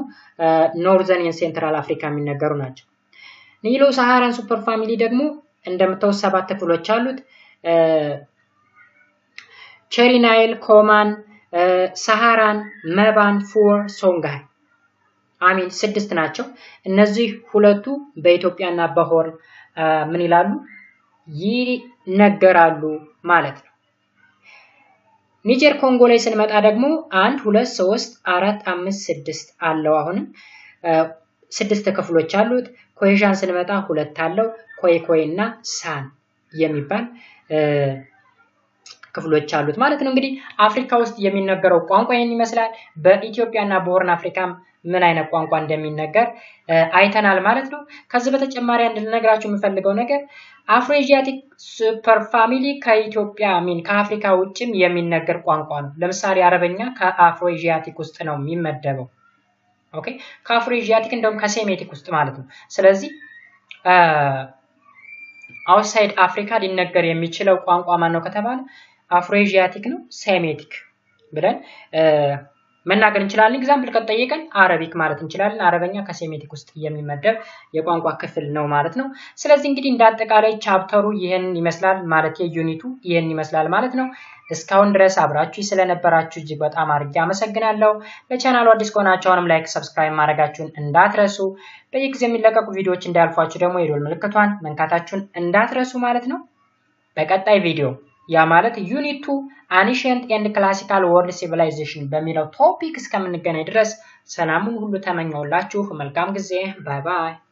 Northern Central Africa የሚነገሩ ናቸው። Nilo Saharan super family ደግሞ እንደምታዩት ሰባት ክፍሎች አሉት። Chari Nile፣ Koman፣ Saharan፣ Maban፣ Fur፣ Songhai፣ I mean ስድስት ናቸው። እነዚህ ሁለቱ በኢትዮጵያና በ Horn ምን ይላሉ ይነገራሉ ማለት ነው። ኒጀር ኮንጎ ላይ ስንመጣ ደግሞ አንድ፣ ሁለት፣ ሶስት፣ አራት፣ አምስት፣ ስድስት አለው። አሁንም ስድስት ክፍሎች አሉት። ኮይሻን ስንመጣ ሁለት አለው። ኮይ ኮይ እና ሳን የሚባል ክፍሎች አሉት ማለት ነው። እንግዲህ አፍሪካ ውስጥ የሚነገረው ቋንቋ ይህን ይመስላል። በኢትዮጵያ እና በ Horn አፍሪካም ምን አይነት ቋንቋ እንደሚነገር አይተናል ማለት ነው። ከዚህ በተጨማሪ አንድ ልነግራችሁ የምፈልገው ነገር Afroasiatic super family ከኢትዮጵያ I mean ከአፍሪካ ውጭም የሚነገር ቋንቋ ነው። ለምሳሌ አረበኛ ከ Afroasiatic ውስጥ ነው የሚመደበው። Okay፣ ከ Afroasiatic እንደውም ከሴሜቲክ ውስጥ ማለት ነው። ስለዚህ outside Africa ሊነገር የሚችለው ቋንቋ ማን ነው ከተባለ Afroasiatic ነው፣ ሴሜቲክ ብለን መናገር እንችላለን። Example ከተጠየቀን Arabic ማለት እንችላለን። አረበኛ ከሴሜቲክ ውስጥ የሚመደብ የቋንቋ ክፍል ነው ማለት ነው። ስለዚህ እንግዲህ እንደ አጠቃላይ chapter ኡ ይህን ይመስላል ማለት የ unit ኡ ይህን ይመስላል ማለት ነው። እስካሁን ድረስ አብራችሁ ስለነበራችሁ እጅግ በጣም አድርጌ አመሰግናለሁ። ለቻናሉ አዲስ ከሆናችሁ አሁንም like፣ subscribe ማድረጋችሁን እንዳትረሱ። በየጊዜው የሚለቀቁ ቪዲዮዎች እንዳያልፏችሁ ደግሞ የደወል ምልክቷን መንካታችሁን እንዳትረሱ ማለት ነው። በቀጣይ ቪዲዮ ያ ማለት unit 2 ancient and classical world civilization በሚለው topic እስከምንገናኝ ድረስ ሰላሙን ሁሉ ተመኘሁላችሁ። መልካም ጊዜ። Bye bye።